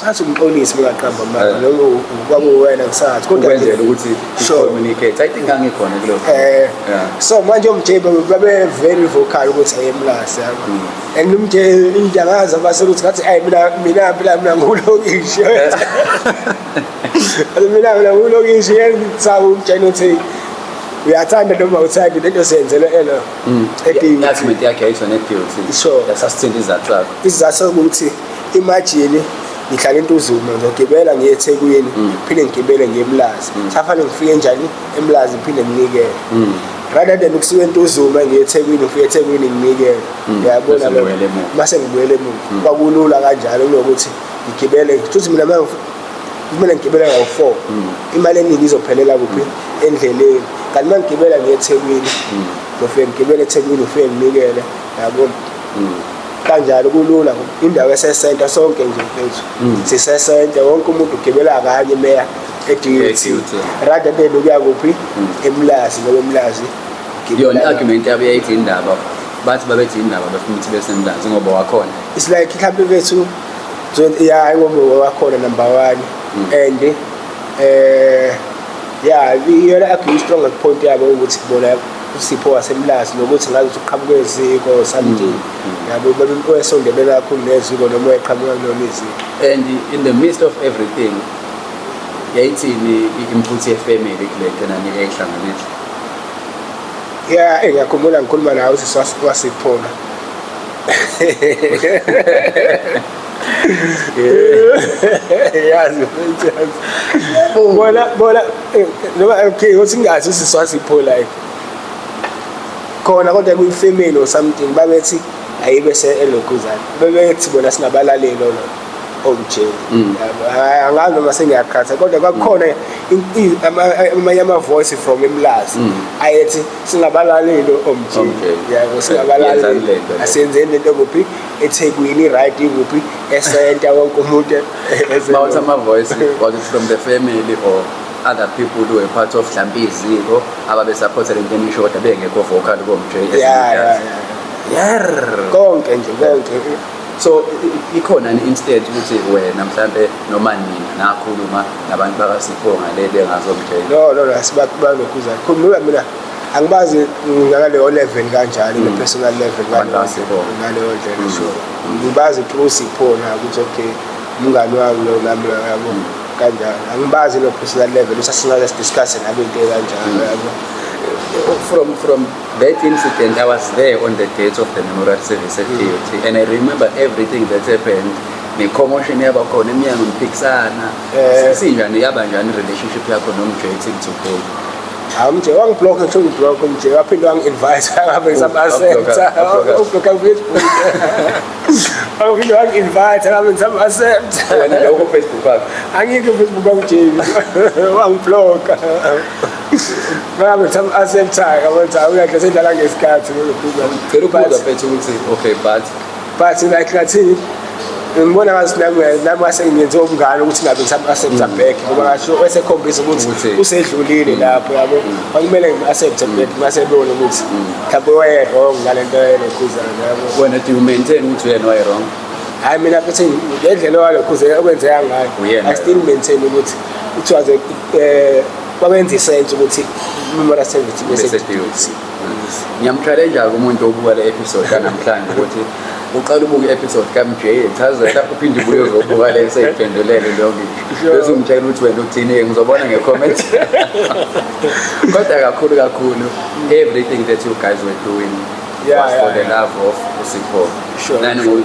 Athi umxolisi bengaqamba amanga. Eh. Noma kwakuwena ngisathi kodwa Ukwenzela ukuthi Sure. communicate. I think ngangikhona kulo. So manje uMJ babe very vocal ukuthi ayemlazi, yabo, and uMJ into angazi abase ukuthi ngathi ayi mina ngulokishi. Athi mina ngulokishi yenzaba umtshela ukuthi uyathanda noma awuthandi lento siyenzele elo eDUT. I-argument yakhe yayisho ne-DOT. Sure. Yasasithinta izathu zakho. Isizathu sokuthi imagine Ngihlala eNtuzuma, ngizogibela ngiye eThekwini, phinde ngigibele ngiye eMlazi. Safanele ngifike njani eMlazi, phinde nginikele, rather than ukusuka eNtuzuma ngiye eThekwini, ngifike eThekwini nginikele. Uyabona? Bese lokho? ngibuyele emuva. Mase ngibuyele emuva kwakulula kanjalo kunokuthi ngigibele. Futhi mina kumele ngigibele ngawu-4, imali eningi izophelela kuphi? Endleleni. Kanti uma ngigibela ngiye eThekwini, ngizofike ngigibele eThekwini, ngifike nginikele, yabo, kanjalo kulula. Indawo esesenta sonke nje mfethu, sisesenta, wonke umuntu ugibela kanye meya e-DUT, E-DUT. rather than ukuya kuphi, eMlazi, ngoba eMlazi ugibela Yona i-argument yabo yayithi indaba, bathi babethi indaba befuna ukuthi besemlazi ngoba wakhona. It's like mhlawumbe bethu ya, ngoba wakhona, number one, and ya, iyona argue strong point yabo ukuthi bona uSipho waseMlazi, nokuthi ngazi ukuthi uqhamuke eziko or something, yabo, babe wesondelene kakhulu neziko noma wayeqhamuka kulona iziko. And in the midst of everything, yayithini i-input ye-family kule nto nani eyayihlanganisa? Ya, ngiyakhumbula ngikhuluma nawe usisi waSiphona. Yazi mfethu, yazi bona bona noma okay uthi ngazi usisi waSipho like khona, kodwa kwi-family or something babethi ayibe se-elokhuzana, bebethi bona singabalaleli lo omj. Yabo, angazi noma sengiyaqhatha, kodwa kwakukhona amanye ama-voice from eMlazi ayethi singabalaleli omj. OMJ. Yabo. Yenzani Singabalaleli. lento le? Asenzeni lento kuphi? eThekwini, right, ikuphi? Esenta, wonke umuntu Mawuthi ama-voice, was it from the family or other people who were part of mhlampe iziko ababe-supporta lento enisho kodwa bengekho vocal komj? Ya. Yer. Konke nje, konke. So ikhona ni instead ukuthi wena mhlampe noma nina nakhuluma nabantu bakaSipho ngale bengazomj? No, asibalokhuza. Khumbula mina angibazi ngaleyo level kanjalo, ne-personal level. Abantu bakaSipho. Ngaleyo ndlela, sure, ngibazi through Sipho na ukuthi okay, umngani wami lo nami lo, yabo, kanjalo. Angibazi no personal level usasingaze sidiscuss nabo into ekanjalo, yabo. From that incident, I was there on the date of the memorial service at DUT, and I remember everything that happened. Ne-commotion yabakhona emnyango niphikisana. Sinjani, yaba njani relationship yakho noMJ till today? Hayi, mje wangiblock, ngisho ngiblock mje, waphinde wangi-invite ngabe ngisam-accepta. Wakublocka? Ublocka ku-Facebook, waphinde wangi-invite ngabe ngisam-accepta. Wena lokho Facebook wakho? Angikho Facebook kwamjeni, wangiblocka ngabe ngisam-accepta, ngabe uyadla sendlala ngesikhathi. Cela ukubuza mfethu ukuthi okay, but But like ngathini, ngibona ngathi nami ngase ngenze umngane ukuthi ngabe ngisam-accepta back, ngoba ngasho esekhombisa ukuthi usedlulile lapho, yabo. Kwakumele ngim-accepte back mase ebona ukuthi mhlawumbe waye-wrong ngale nto yelokhuzana, yabo. Wena, do you maintain ukuthi uyena waye-wrong? Hhayi, mina futhi ngendlela owalokhuze okwenzeka ngayo, Uyena. I still maintain ukuthi it was a kwakwenza isense ukuthi memorial service ibe Bese se-DUT. Ngiyamchallenge-ke umuntu obuka le episode yanamhlanje ukuthi uqala ubuke i-episode kaMJ echazela, uphinde ubuye uzobuka le seyiphendulele lonke. Bese ungitshela ukuthi wena uthini, ngizobona nge-comment. Kodwa kakhulu kakhulu, everything that you guys were doing was for the love of uSipho.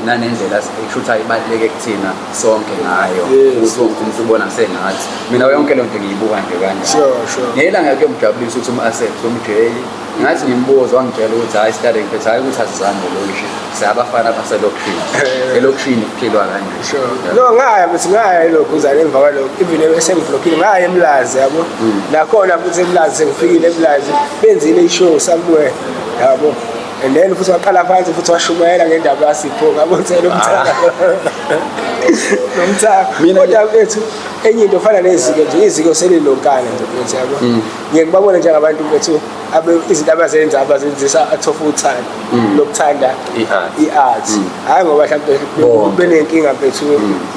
Nanendlela esho ukuthi ayibaluleke kuthina sonke ngayo, ukuthi wonke umuntu ubona sengathi mina yonke lento ngiyibuka nje kanjani. Sure. Ngelanga kuyomjabulisa ukuthi um-accept umJ, ngathi ngimbuza, wangitshela ukuthi hhayi, sihlale ngiphethe, hhayi ukuthi asizange lokishi, siyabafana baselokishini, elokishini kuphilwa kanje. Sure. No, ngaya futhi, ngaya elokhuzana emva kwalokho, even esengiblockile, ngaya eMlazi, yabo. Nakhona futhi eMlazi, sengifikile eMlazi, benzile i-show somewhere, yabo. And then futhi waqala phansi futhi washumayela ngendaba yaSipho, ngabona lo mthaka. Lo mthaka. Kodwa mfethu, enye into ofana neziko nje, iziko selilonkana nje mfethu, yabo. Ngiye ngibabone njengabantu mfethu izinto abazenza abazenzisa out of uthando lokuthanda I-art. I-art, hhayi ngoba mhlawumbe Bonke. benenkinga mfethu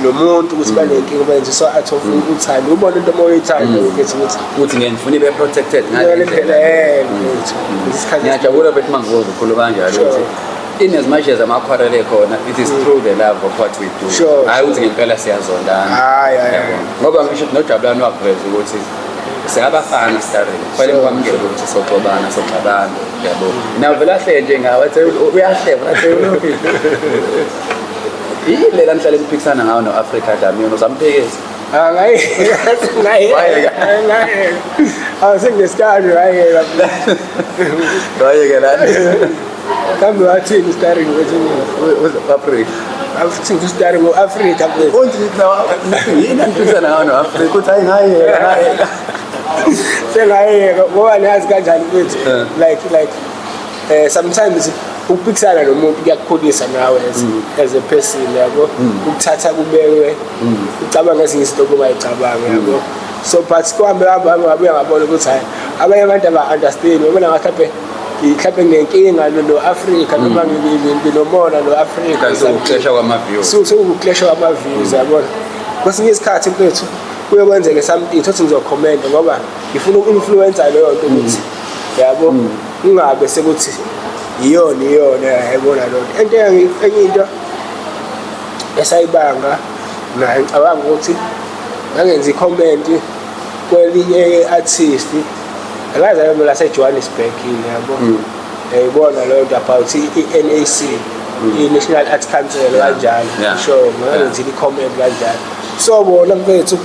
nomuntu, ukuthi banenkinga, benziswa out of uthando. Ubona into uma uyithanda mfethu ukuthi Ukuthi ngiyangifuna ibe protected ngale ngale ndlela ndlela. mfethu isikhathi. Ngiyajabula bethi uma ngikuzwa ukhuluma kanjalo ukuthi in as much as amakhwarele ekhona, it is through the love of what we do, hhayi ukuthi ngempela siyazondana. Hhayi, hhayi, Yabo. hhayi. Ngoba ngisho ukuthi noJabulani wakuveza ukuthi singabafana stareni, kufanele kwamukele ukuthi soxobana, soxabana, yabo. Nawe vele ahle nje ngawe, athi uyahleba, athi ulokhu Yini lela nihlale niphikisana ngayo no-Africa Dlamini, uzamphikisa? Ah, ngayeka. Wayeka. Ngayeka. Ah, senginesikhathi ngayeka. Wayeke lana. Kambe wathini starring wethu? Africa. Afuthi starring ngo-Africa mfethu. Uthi yini aniphikisana ngayo no-Africa? Uthi hayi ngayeka, ngayeka. Sengayeka ngoba niyazi kanjani mfethu. Eh. Like sometimes ukuphikisana nomuntu kuyakukhulisa nawe as a person, yabo. Ukuthatha kubekwe ucabanga ezinye izinto obungayicabanga, yabo. So but kuhambe hambe hambe ngabuya ngabona ukuthi hayi, abanye abantu aba-understand, babona ngathi mhlawumbe nginenkinga no-Afrika noma nginomona no-Afrika. Sekuxesha kwama-views. Sekuwukuklesha kwama-views, yabona. Kwesinye isikhathi mfethu kuye kwenzeke something thothi ngizokhomenta ngoba ngifuna uku-influencer leyo nto ukuthi, yabo, kungabe sekuthi iyona yayibona loo nto. Into enye into esayibanga nayo, ngicabanga ukuthi ngangenza i-comment kwelinye i-artist angazi ayo laseJohannesburg yini, yabo, yayibona leyo nto about i-NAC, i-National Arts Council kanjalo. Sure, ngangenzile i-comment kanjalo. So bona mfethu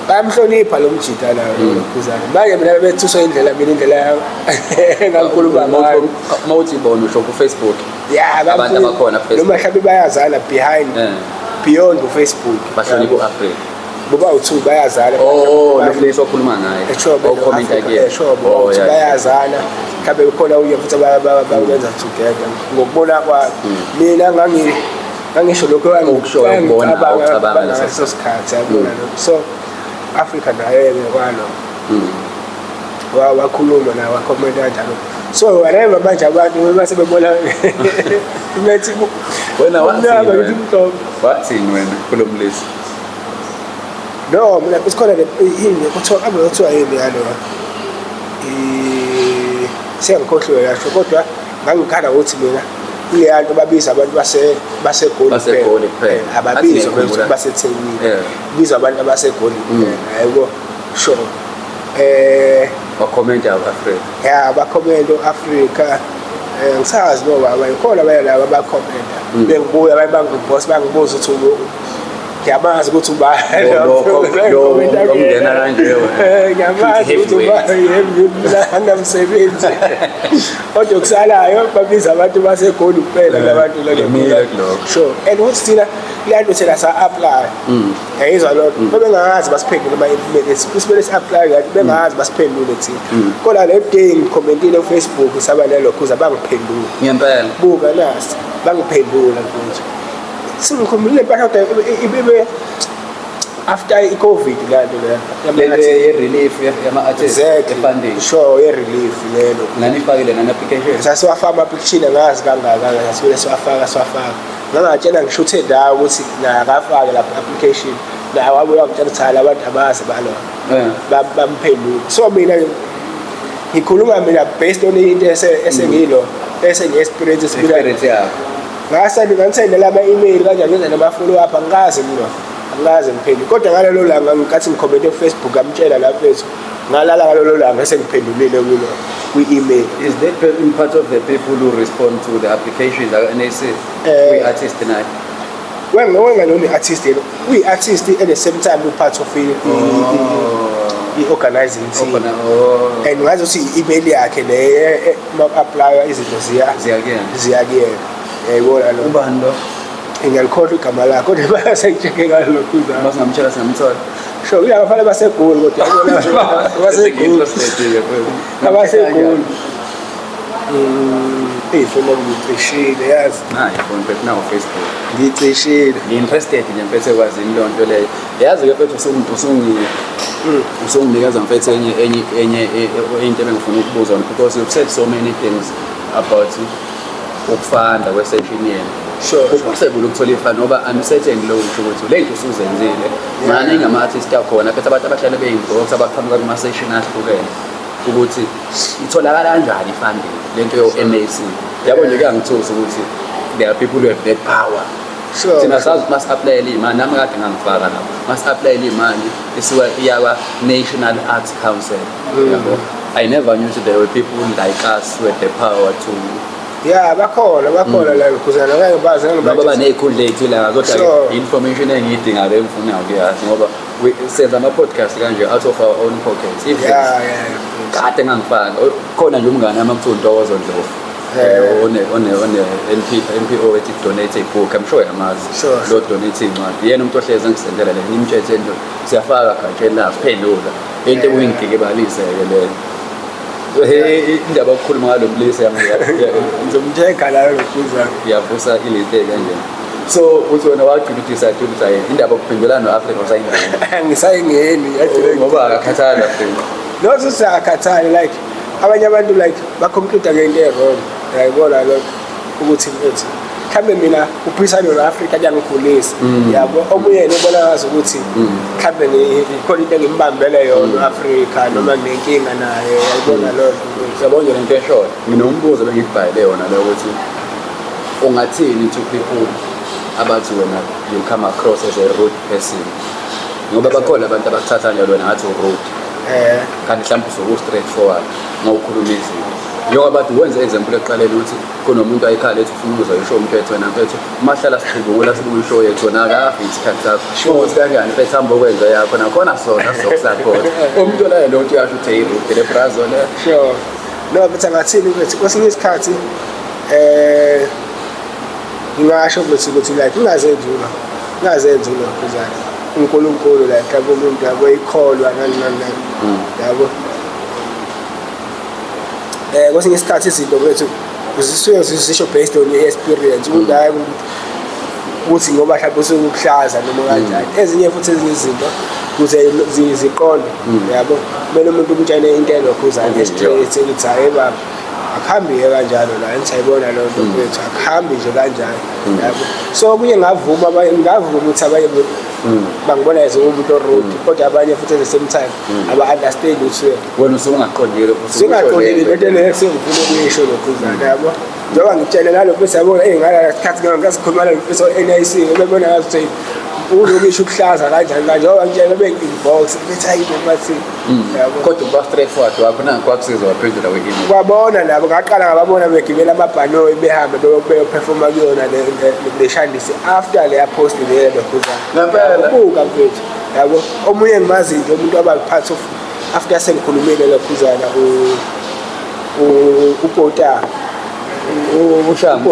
bayamhlonipha lo mjida la lokhuzana. Manje mina bethuswa indlela mina indlela yami engakhuluma ngayo. Uma uthi bona usho ku-Facebook? Ya. Abantu abakhona ku-Facebook. Noma mhlawumbe bayazana behind beyond uFacebook. Bahlonipha u-Africa. Boba u-two bayazana. Oh, lo mlisa okhuluma ngaye. Sure. Okhomenta kuyena. Sure. Oh, yeah. Bayazana, mhlawumbe kukhona uye futhi bayenza together ngokubona kwami. Mina ngangisho lokho Okushoyo, ukubona, okucabanga ngaleso ngaleso sikhathi, yabona lokho. So Africa naye-ke kwalo wakhuluma naye, wakhomenta kanjalo. So whatever, manje abantu base bebona bethi Wena wathini kumnyama, wena? ngithi mhlophe. Wathini wena kulo mlisa? No, mina kusikhona le yini kuthiwa kambe kuthiwa yini yalo, sengikhohliwe kasho, kodwa ngangikhala ukuthi mina kuleya nto babiza abantu baseGoli. BaseGoli kuphela. Ababizwa Athi ngiyakhumbula. baseThekwini. Bizwa abantu abaseGoli kuphela, yabo, sure. Wakhomenta u-Africa. Ya, bakhomenta u-Afrika. Ngisazi ngoba abanye khona abanye laba abakhomenta bengibuya, abanye bangiboss bangibuza ukuthi ngiyamazi ukuthi ubani. Lo ongena kanje wena. Ngiyamazi ukuthi Heavyweight. ubani, angamsebenzi, kodwa kusalayo babiza abantu baseGoli kuphela labantu la. Ngimile kulokho. Sure, and ukuthi thina kuleya nto thina sa-apply, yayizwa loo nto, bebengazi basiphendule uma simele si-apply kanti bengazi basiphendule thina, kodwa le day ngikhomentile ku-Facebook saba nalokhuza bangiphendula. Ngempela? Buka nasi, bangiphendula mfethu. Sengikhumbulile impahla, kodwa ibe after i-COVID la nto leyo. Lento ye-relief yama-artist. Exactly. Funding. Sure, ye-relief lelo. Nanifakile nani-application? Sasiwafaka ama-application, angazi kangaka, sasibele siwafaka siwafaka. Ngangatshela ngishuthe ndawo ukuthi nakafake lapha application, naye wabuya wangitshela ukuthi hayi, abantu abazi balona. Bamphendula. So mina ngikhuluma mina based on into esengilo esengiyi-experience esibila. Experience yakho. Ngasend nganisendela ama-email kanjani, ngenza nama-follow up, angikaze mina angikaze ngiphendule. Kodwa ngalelo langa ngikathi ngikhomente ku-Facebook, ngamtshela la mfethu, ngalala ngalolo langa esengiphendulile kulo kwi-email. Is that in part of the people who respond to the applications aka-NAC? Kwi-artist naye? Wengalona i-artist yena, uyi-artist at the same time u-part of i-organizing team. Oh. And ngazi ukuthi i-email yakhe le ma-apply izinto ziya Ziya kuyena. Ziya kuyena, yayibona lo. Ubani lo? Ngiyalikhohlwa igama lakhe, kodwa bayasengitsheke ngalokhu. Uma singamtshela singamthola. Sure, kuyabafana baseGoli, kodwa yabona baseGoli, abaseGoli. Ifoni yami ngiyicishile, yazi. Nayi ifoni mfethu, nawo Facebook. Ngiyicishile. Ngi-interested nje mfethu ekwazini leyo nto leyo. Yazi-ke mfethu, usunginikeza mfethu enye into ebengifuna ukubuza yona, because you've said so many things about ukufanda kwe-session yenu. Kupossible ukuthola ifund ngoba I'm certain lo usho ukuthi le nto usuzenzile maningi ama-artist akhona phethe, abantu abahlale beyinbox abaqhamuka kuma-session ahlukene, ukuthi itholakala kanjani i-funding le nto yo-NAC, yabo nje. Kuyangithusa ukuthi there are people who have that power. Thina sazi ukuthi masi-applyele iy'mali, nami kade ngangifaka lapho, masi-applyele iy'mali isuka iyakwa-National Arts Council, yabo. I never knew ukuthi there were people like us who had the power to Ya, bakhona, bakhona la lokhuzana, ngeke ngibazi, ngeke Ngoba ngibazi. baney'khundla ey'thile kodwa i-information engiyidingayo engifunayo kuyazi ngoba senza ama-podcast kanje out of our own pockets. If Ya. Kade ngangifaka khona nje umngane wami okuthiwa uNtokozo Ndlovu, one NP NPO ethi donate a book, I'm sure uyamazi. Lo donate iy'ncwadi, yena umuntu ohlezi engisendela le, ngimtshele nje siyafaka gatsheni la, siphendula into ekuyingigikibalise-ke leyo. Hey, indaba yokukhuluma ngalo mlisa Ngizomtsheka la lokhuzana. Iyavusa ilento kanjena. So uthi wena wagcina udecide ukuthi hayi, indaba yokuphendulana no-Afrika usayingeni? Ngisayingeni. Ngoba akakhathali Afrika. Not ukuthi akakhathali, like abanye abantu like baconclude ngento e-wrong, uyayibona lokho, ukuthi mfethu mhlambe mina uphisane no-Afrika kuyangikhulisa, yabo. Omunye yena ubona ngazi ukuthi mhlambe khona into engimbambele yona u-Afrika noma nginenkinga naye, uyayibona loo nto. Yabo nje lento eshoyo, nginombuzo bengikubhalele yona lo, ukuthi ungathini to people abathi wena you come across as a rude person, ngoba bakhona abantu abakuthatha njalo wena ngathi u-rude, kanti mhlawumbe usuke u-straight forward ngawukhuluma izinto, njengoba bathi wenze example ekuqaleni ukuthi kunomuntu ayikhala ethi ufuna ukuzwa ishow mfethu, wena mfethu mahlala siphubukula sibuka ishow yethu, wena akafi isikhathi sakho, ukuthi kanjani mfethu, hamba okwenza yakho nakhona sona sizokusupport. Umuntu olayo lo nto uyasho ukuthi hey, rude le brazo le. Sure, no, but angathini ukuthi kwesinye isikhathi ngingasho ukuthi like ngingazenzi ulokhuzana uNkulunkulu, like mhlawumbe umuntu, yabo, ikholwa nani nani nani, yabo. Kwesinye isikhathi izinto bethu zisuke zisho based on i-experience, ukuthi hayi ukuthi ngoba mhlawumbe usuke ukuhlaza noma kanjani. Ezinye futhi ezinye izinto ukuze ziqonde, yabo, kumele umuntu umtshele into elokhuzana straight, ukuthi hayi baba, akuhambi-ke kanjalo la, engisayibona leyo nto mfethu, akuhambi nje kanjalo, yabo. So okunye ngavuma, ngavuma ukuthi abanye bangibona as umuntu o-rude, kodwa abanye futhi at the same time aba-understand ukuthi wena usuke ungaqondile futhi. Singaqondile lento leyo sengifuna ukuyisho lokhuzana, yabo, njengoba ngitshele nalo mfethu, yabo, ngalala sikhathi ngasikhuluma nalo mfethu o-NIC, bebona ngathi ulokisho ukuhlaza kanjani kanje, njengoba ngitshele bengi-inbox bethi hayi bo, bathi, yabo. Kodwa ukuba straight forward wakho nanku kwakusiza waphendula kwe-email. Kwabona nabo ngaqala ngababona begibela amabhanoyi behambe beyoperforma kuyona le shandisi after leya post leyo lokhuzana. Ngempela? Buka mfethu, yabo, omunye ngimazi nje umuntu waba part of after sengikhulumile lokhuzana, uPota. Ushanga.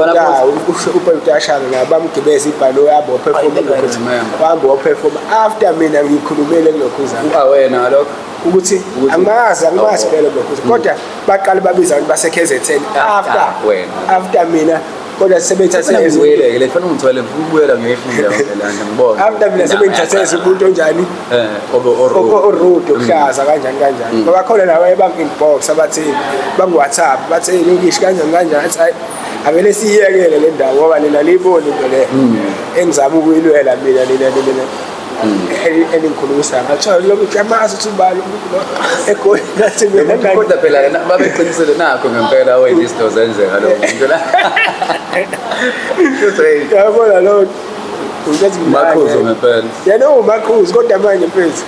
uPota Shanga, nabo bamgibeza ibhanoyi hamba waperforma. I think I remember. Wahamba waperforma after mina ngikhulumile kulokhuzana. Awena ngalokho? Ukuthi angimazi Oh. phela lokho, kodwa baqale babiza abantu base-KZN after wena. After mina, kodwa sebethathe Ngibuyele-ke le, fanele ungithwele, ngifuna ukubuyela ngiyoyifunda yonke le nto ngibone. After mina sebengithathe as umuntu onjani, Obe o-rude. O-rude, okuhlaza kanjani kanjani, ngoba khona laba bangi-inbox abathi bangu-WhatsApp bathi, "Hey, lokishi kanjani kanjani." Athi hayi, avele siyiyekele le ndawo ngoba nina niyiboni into le engizama ukuyilwela mina, nina eningikhulumisayo. Ngathiwa lokhu amazi ukuthi ubani umuntu lo eGoli, ngathi mina Kodwa phela yena babeqinisile nakho ngempela, wena izinto zenzeka lo muntu la. Kuthi yabona lo ukuthi Maqhuzu ngempela. Yena uwumaqhuzu, kodwa manje mfethu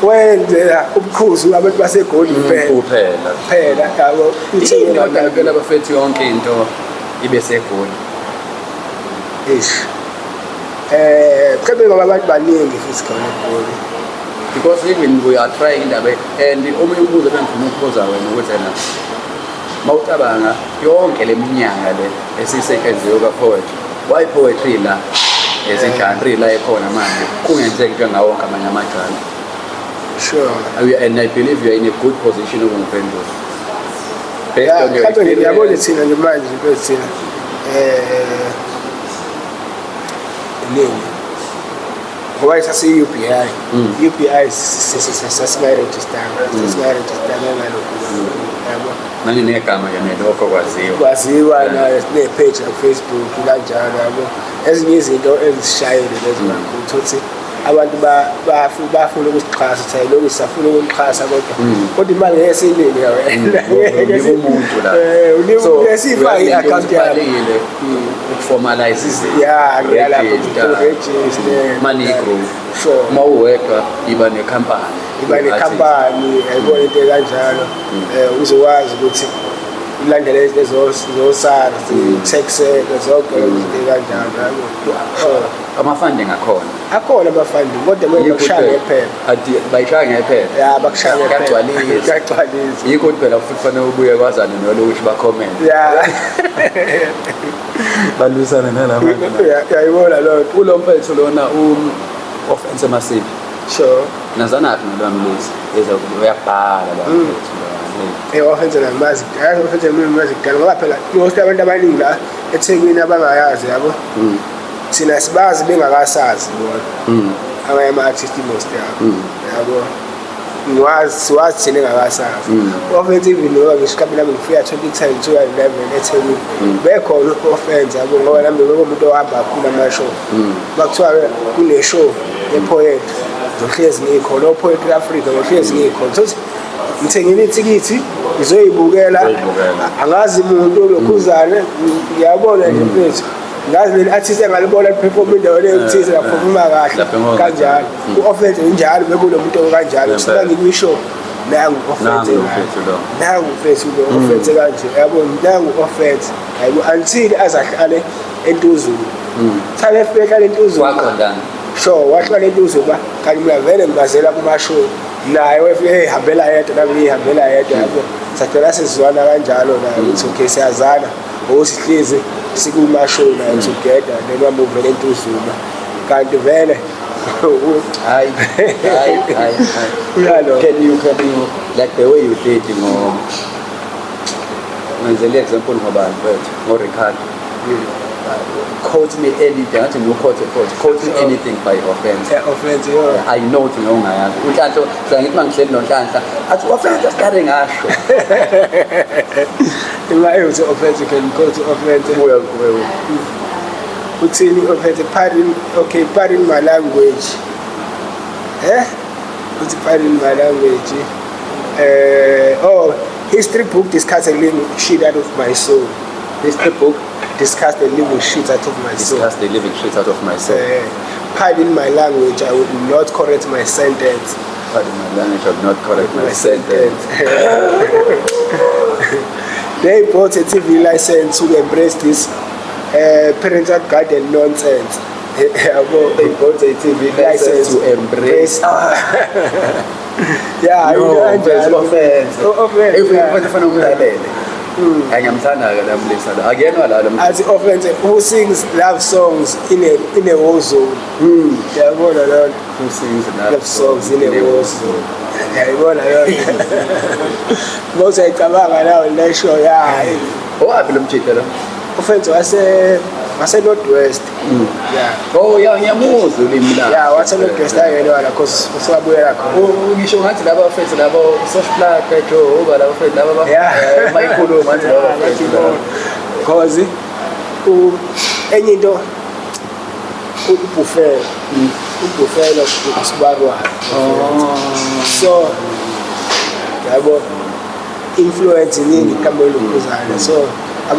wenzela ubukhuzu abantu baseGoli kuphela. Kuphela. Phela, yabo. Yini kodwa ngempela bafethu yonke into ibe seGoli? Eish, mhlawumbe ngoba abantu baningi futhi khona eGoli. Because even we are trying indaba, and omunye umbuzo ebengifuna ukubuza wena ukuthi ena mawucabanga yonke le minyaka le esiyisetshenziwe ka-poetry, why poetry la as i-genre la ekhona manje kungenzeki njengawo wonke amanye ama-genre? And I believe you are in a good position ukungiphendula based on your Mhlawumbe ngiyabona experience. thina nje manje mfethu, thina nini, ngoba sasiyi-UBI, UBI sasingayi-registanga ngalokhu, yabo. Naninegama nje nelokho kwaziwa. Kwaziwa nayo, sine-page ku-Facebook kanjalo, yabo. Ezinye izinto ezisishayile lezo kakhulu, ukuthi abantu bafuna ukusixhasa, ukuthi hayi lokhu sisafuna ukunixhasa, kodwa imali ngeke siyinike wena. Unika umuntu la. Unika So, umuntu, esiyifake i-account yakho. Kubalulekile ukuformalize izinto. Ya, ngiyalapho. Register. Register. Money group. Sure. Uma uwedwa iba nekhampani. Iba nekhampani, yayibona into ekanjalo, uzokwazi ukuthi Ulandele izinto zo-SARS, tax, zonke izinto kanjalo, yabo. Ama-funding akhona? Akhona ama-funding, kodwa kumele bakushaya ngephepha. Bayishaya ngephepha. Ya, bakushaya ngephepha. Kuyagcwalisa. Kuyagcwalisa. Yikho ukuthi phela futhi kufanele ubuye kwazane nolokuthi ba-comment. Balwisane nalama. Uyayibona loo nto. Kulo mfethu lona Offense Masibi. Sure. Nazanaphi nolwamlisi? Eza uyabhala la mfethu lona. Offense ngimazi, yazi Offense mina ngimazi kudala, ngoba phela most abantu abaningi la eThekwini abangayazi, yabo. Thina sibazi bengakasazi bona. Amanye ama-artist most yabo. Yabo. Ngiwazi, siwazi thina engakasazi. Offense even ngoba ngisho mhlawumbe nami ngifika 2010, 2011 eThekwini. Bekhona u-Offense, yabo, ngoba nami bekuwumuntu ohamba kakhulu ama-show. Makuthiwa kune-show ye-poetry, ngizohlezi ngikhona, o-Poetry Africa ngizohlezi ngikhona. So ngithengile ithikithi ngizoyibukela, Uzoyibukela. angazi umuntu lokhuzane, ngiyabona nje mfethu, ngazi leli artist engalibona liperform endaweni ethize, laperforma kahle Lapha engoba- kanjalo. U-Offense injalo, bekunomuntu okanjalo. Ngempela. Suka ngikwisho nangu Offense, Nangu mfethu lo. nangu mfethu lo Offense kanje, yabo, nangu Offense, yabo, until azahlale eNtuzuma. Thale efika ehlale eNtuzuma. Kwaqondana. Sure, wahlala eNtuzuma, kanti mina vele ngibazela kuma-show naye, wefike eyihambela yedwa, nami ngiyihambela yedwa, yabo. Sagcina sesizwana kanjalo naye ukuthi okay, siyazana ukuthi sihlezi sikuma-show naye together, then wamuvela eNtuzuma, kanti vele Hayi, hayi, hayi, hayi. Uyalo. Can you like the way you did ngo ngenzele example ngobani mfethu, ngo Ricardo. Quote me anything, ngathi no quote quote, quote me anything by Offense. Yeah, Offense, yo. I know ukuthi ngongayazi. Unhlanhla, so ngithi mangihleli noNhlanhla, athi Offense starting ngasho. Ima eyothi Offense, can go to Offense. Buya kuwe. Uthini Offense? Pardon, okay, pardon my language. Uthi pardon my language. Oh, history book discuss the living shit out of my soul. History book discuss the living shit out of my soul. Discuss the living shit out of my soul. Pardon my language, I would not correct my sentence. Pardon my language, I would not correct my My sentence. They bought a TV license to embrace this parental guidance nonsense. They bought a TV license to embrace. Yeah, No, injalo. offense. Offense, If yeah. ufuna ufuna umlalele. Ngiyamthanda ke la mlisa lo. Akuyena la lo. Athi Offense who sings love songs in a war zone. Yabona leyo nto. Who sings Love songs in a war zone. Yayibona leyo nto. Mose ayicabanga nawe le show ya. Owaphi lo mjita lo? Offense wase North West. Yeah. Oh yeah, ngiyamuzwa ulimi lakhe. Yeah, wase North West ayena wala cause usabuyela khona. Ngisho ngathi laba bafethu labo Soft Plug Joe uba laba bafethu laba ba mayikhuluma ngathi laba bafethu laba. Cause enye into uBuffalo, uBuffalo usibarwana. So yabo influence iningi mhlawumbe lokhuzana, so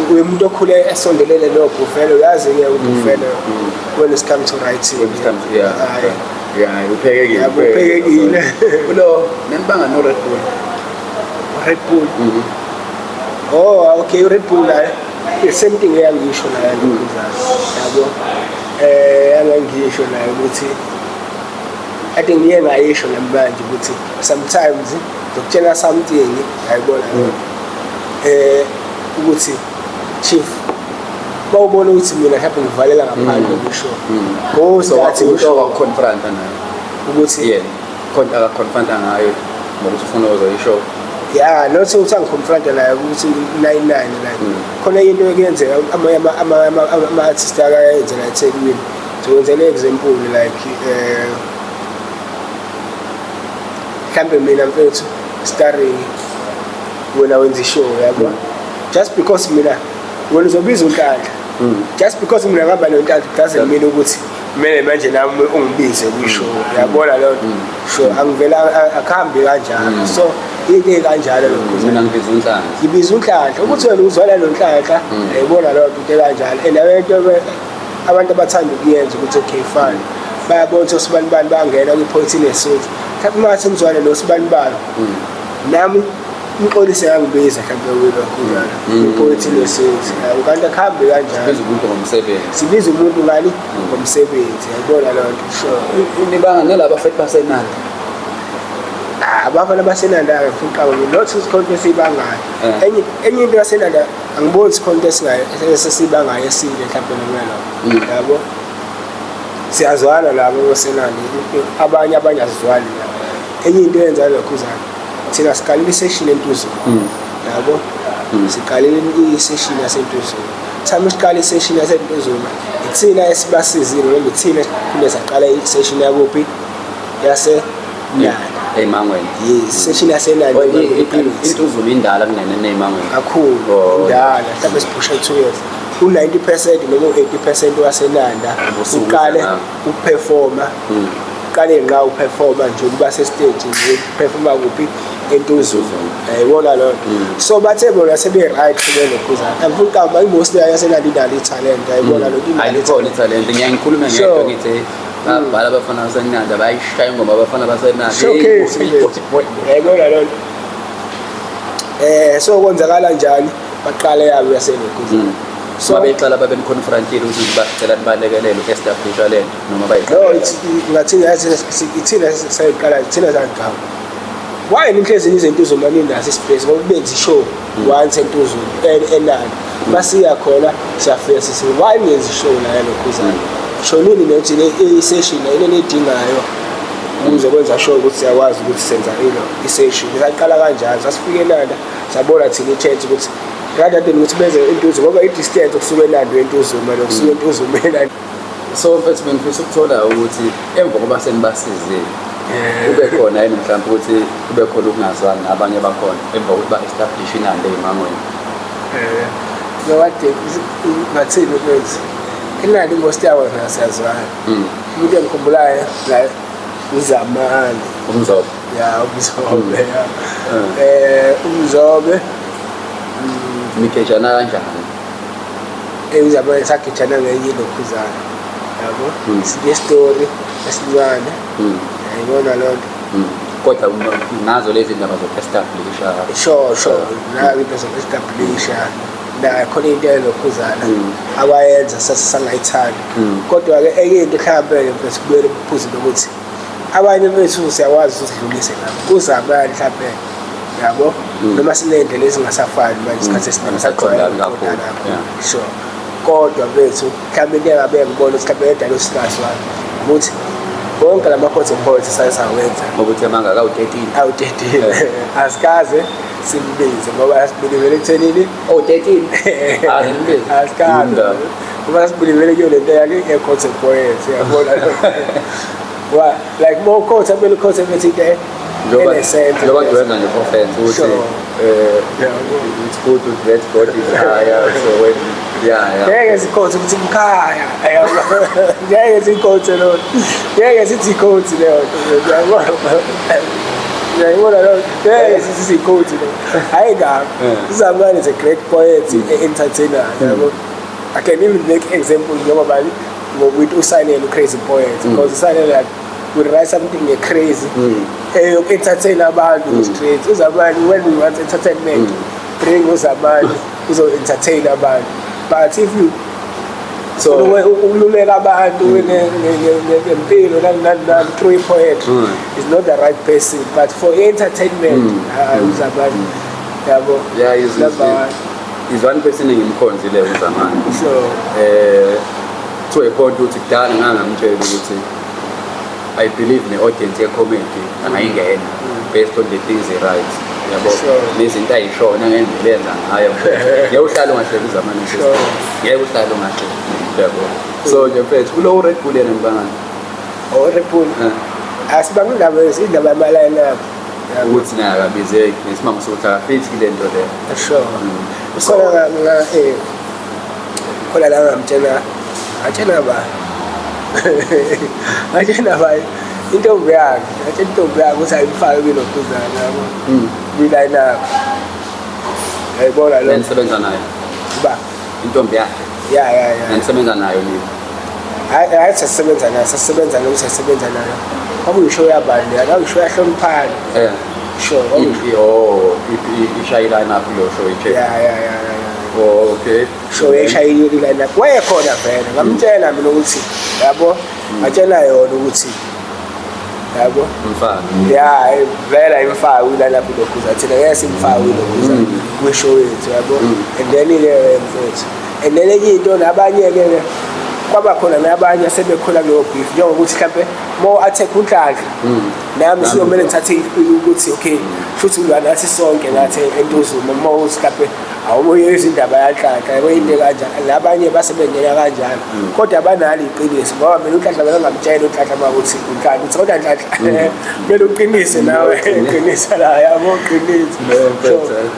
umuntu okhule esondelele lo Buffalo, uyazi-ke uBuffalo when it comes to writing. When it comes to, yeah. Hhayi. Yeah, uphekekile. Yabo, uphekekile. Kulo nenibanga no Red Bull. Red Bull. Oh, okay, Red Bull naye the same thing eyangisho naye lokhuzana, yabo, angangisho naye ukuthi I think ngiye ngayisho namanje ukuthi sometimes ngizokutshela something, yayibona ukuthi chief bawubona ukuthi mina mhlawumbe ngivalela ngaphandle kusho So ngosathi usho wakuconfronta naye. Ukuthi Yena khona akaconfronta ngayo ngokuthi ufuna uzoyisho. Yeah, not ukuthi angiconfronta naye ukuthi 99 like khona into ekuyenzeka amanye ama-artist akayenza la eThekwini. Ngizokwenzela example, like mhlambe mina mfethu starring wena wenza ishow, yabo, just because mina wena uzobiza uNhlanhla, just because mina ngihamba noNhlanhla doesn't mean ukuthi kumele manje nami ungibize kwishow, uyabona leyo nto. Sure, angivela akuhambi kanjalo, so into ey'kanjalo lokho. Mina ngibiza uNhlanhla. Ngibiza uNhlanhla ukuthi wena uzwala noNhlanhla, uyayibona leyo nto, into ekanjalo. And abantu abantu abathanda ukuyenza ukuthi okay fine, bayabona ukuthi osibani bani bangena kwi-point nesuthu, mhlawumbe uma ngathi ngizwane nosibani bani nami. Umxolisi angibiza mhlawumbe kuyilokhu ipoeti lesithi, kanti akuhambi kanjalo. Biza umuntu ngomsebenzi. Sibiza umuntu ngani? Ngomsebenzi, yayibona leyo nto. Sure. Nibanga nalaba futhi basenanda. Abafana basenanda ngifuqa not isikhonto esibangayo. Enye into yasenanda angiboni isikhonto esingayo esesibangayo esile mhlawumbe noma lokho. Yabo, siyazwana labo basenanda, abanye asizwani nabo. Enye into eyenza lokho uzana, thina siqalile isession eNtuzuma. Yabo, siqalile isession yaseNtuzuma. Thami siqala isession yaseNtuzuma, ithina esibasizile noma ithina esiphinde saqala isession yakuphi, yase Nanda. Ey'mangweni. Yes, session yaseNanda. Oh, iNtuzuma indala kunene ney'mangweni. Kakhulu. Oh. Indala, mhlawumbe siphusha 2 years. U-90% noma u-80% waseNanda Usuku uqale uzana. ukuperforma, uqale nqa uperforma nje ukuba sestage nje, uperforma kuphi? ENtuzuma. Yayibona leyo nto. So bathe bona sebe-right sebelokhuzana, angifuni ukugamba, imost yaseNanda inalo ithalente, yayibona lokho, inalo. Ayilikhona ithalente, ngiyaye ngikhulume Sure. ngedwa ngithi babhala abafana baseNanda, bayishaya ingoma abafana baseNanda. Showcase. Yayibona leyo nto. So kwenzakala njani, baqala yabo yaselokhuzana. So babeyiqala babe niconfrontile ukuthi bacela nibalekelele uku-establisha le nto noma No, bayiqala? ngathina ithina sayiqala, thina sangigama. Why nihlezi nize eNtuzuma ninaso ispace, ngoba benza ishow once eNtuzuma eNanda. Masiya khona siyafika sithi why ningenzi ishow la elokhuzana? Shonini nokuthi le i-session le nidingayo ukuze kwenza sure ukuthi siyakwazi ukuthi senza ilo i-session. Saqala kanjalo, sasifike eNanda sabona thina i-chance ukuthi rather than ukuthi benze iNtuzuma, ngoba i-distance kusuka eNanda eNtuzuma nokusuka eNtuzuma eNanda. So mfethu, bengifisa ukuthola ukuthi emva kokuba senibasizile, kube khona yini mhlawumbe ukuthi kube khona ukungazwani nabanye bakhona emva kokuthi ba-establish iNanda ey'mangweni? Nokade ngathini mfethu, inani imost yabo siyazwana. Umuntu engikhumbulayo la uZamani. Umzobe. Ya, uMzobe, ya. UMzobe. Nigejana kanjani? UZamani sagejana ngenye ilokhuzana, yabo, sine-story esincane, yayibona loo nto. Kodwa nazo lezi ndaba zoku-establisha. Sure, nayo into zoku-establisha nayo khona into elokhuzana abayenza sasangayithandi. Kodwa-ke enye into mhlawumbe-ke mfethu, kubuyele kuphuzu lokuthi abanye bethu siyakwazi ukuthi sidlulise nabo kuZamani mhlawumbe, yabo, noma siney'ndlela ezingasafani manje, isikhathi esiningi Anisaqondani kakhulu, ukuqondana kakhulu. Sure, kodwa bethu mhlawumbe into engabe ngibona ukuthi mhlawumbe edala usingazwani ukuthi wonke lama-quote and poets saye sawenza. Ngokuthi amangaka awu-13. Awu-13, asikaze simbize ngoba sibelivele ekuthenini. Oh, 13, azinimbize. Asikaze, ngoba sibelivele kuyo lento yake ye-quote and poets, uyabona, wa like more quote, kumele quote ebethi into enesense. Njengoba kuwenza nje offense ukuthi it's good to that God is higher, so when yeah. Ngeke sikhothe ukuthi mkhaya, ngeke sikhothe lo, ngeke sithi ikhothe leyo nto, uyabona, uyayibona leyo, ngeke sithi sikhothe leyo, hayi kabi. UZamani is a great poet, entertainer, yabo. I can even make example njengoba bani ngokuthi uSanele, crazy poet, because uSanele like will write something crazy entertain abantu straight. UZamani, when we want entertainment, bring uZamani, uzo entertain abantu. But if you So ukululeka abantu ngempilo nani nani nani through poetry, is not the right person, but for entertainment, uZamani, yabo. Yeah, is Number one. Is one person engimkhonzile uZamani. So To a point ukuthi kudala ngangamtshela ukuthi I believe ne-audience ye-comedy angayingena based on the things he writes, yabo. Nezinto ayishona ngendlela enza ngayo, ngeke uhlale ungahleki uZamani. Ngeke uhlale ungahleki, yabo. So nje mfethu, kulo Red Bull yena ngibangani? Oh, Red Bull, asibanga indaba, indaba yama-line up, yabo. Ukuthi naye akabizeki ngesimamo sokuthi akafithi kule nto leyo. Sure, khona khona la ngamtshela, ngatshela ba, ngatshela ba intombi yakhe, ngatshela intombi yakhe ukuthi ayimfake kwilokhuzana, yabo, kwi-line up, yayibona lo. Nenisebenza nayo? Ba? Intombi yakhe. Ya. Nenisebenza nayo nini? Hayi hayi, sasisebenza nayo, sasisebenza nayo, sasebenza nayo. Kwakuyishow yabani leya? Kwakuyishow yahloniphana. Sure. Oh, ishaye line up kuleyo show iche. Yeah. Oh, okay. Show eshayile line up, wayekhona vele. Ngamtshela mina ukuthi, yabo, ngatshela yona ukuthi, yabo, Mfana. Ya, vele ayimfaki kwi-line up ilokhuza, thina ngeke simfake ilokhuza kwi-show yethu, yabo. And then-ke mfethu, and then enye into, nabanye-ke kwaba khona nabanye asebekhona kuleyo beef, njengokuthi mhlampe uma u-attack uNhlanhla, nami sizomele ngithathe ukuthi okay, futhi ulwa nathi sonke, nathi eNtuzuma. Uma uthi mhlampe awumuyezi indaba yaNhlanhla, yabo, into kanjalo, nabanye base bengena kanjalo, kodwa banalo iqiniso, ngoba mina uNhlanhla bengingamtshela uNhlanhla uma ukuthi uNhlanhla uthi, kodwa Nhlanhla, kumele uqinise nawe, qinisa la, yabo, qinisa. No, mfethu.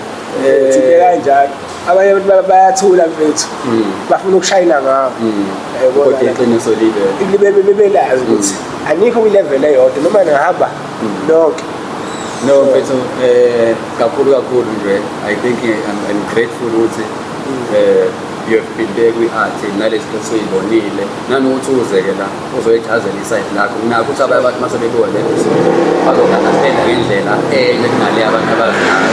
Thinte kanjalo, abanye abantu bayathula mfethu, bafuna ukushayina ngawo. Yayibona. Kodwa iqiniso libe Libe bebelazi ukuthi anikho kwi-level eyodwa noma ningahamba nonke. No, mfethu, kakhulu kakhulu nje. I think I'm grateful ukuthi you have been there kwi-art nalezi zinto suyibonile, nanokuthi uze-ke la uzoyichazela i-side lakho. Nginakho ukuthi abanye abantu uma sebebuka le episode bazo-understanda ngendlela enye kunale abantu abazi ngayo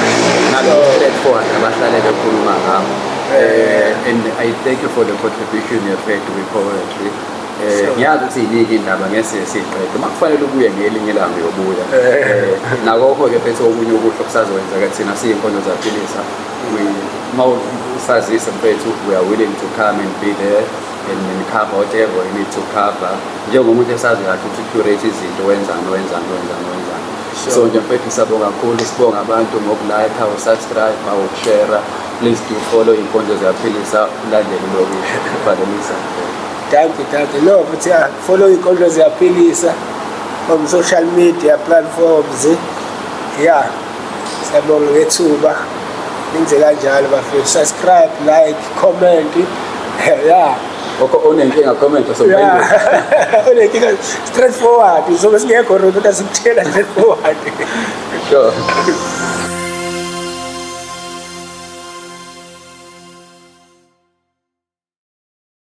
nalo straightforward abahlale bekhuluma ngawo. And I thank you for the contribution you have had with poetry. Ngiyazi ukuthi yiningi indaba, ngeke siyiqede. Uma kufanele ubuye ngelinye ilanga, uyobuya. Nakokho-ke phethe okunye okuhle okusazokwenzeka, thina siyinkondlo zaphilisa, uma usazise mfethu, we are willing to come and be there and cover whatever you need to cover, njengomuntu esazi kahle ukuthi curate izinto, wenzani, wenzani, wenzani, wenzani. So nje mfethu, siyabonga kakhulu. Sibonga abantu ngoku-like, uku-subscribe, ukushare. Please do follow Inkondlo Ziyaphilisa, ulandele ulokishi. Valelisa. Thank you, thank you. No, but yeah, follow Inkondlo Ziyaphilisa on social media platforms. Yeah, siyabonga ngethuba. Nenze kanjalo bafethu, subscribe, like, comment, yeah. Okho onenkinga, comment. Yeah, unenkinga, straightforward, sobe singekho rude, kodwa sikutshela straightforward. Sure.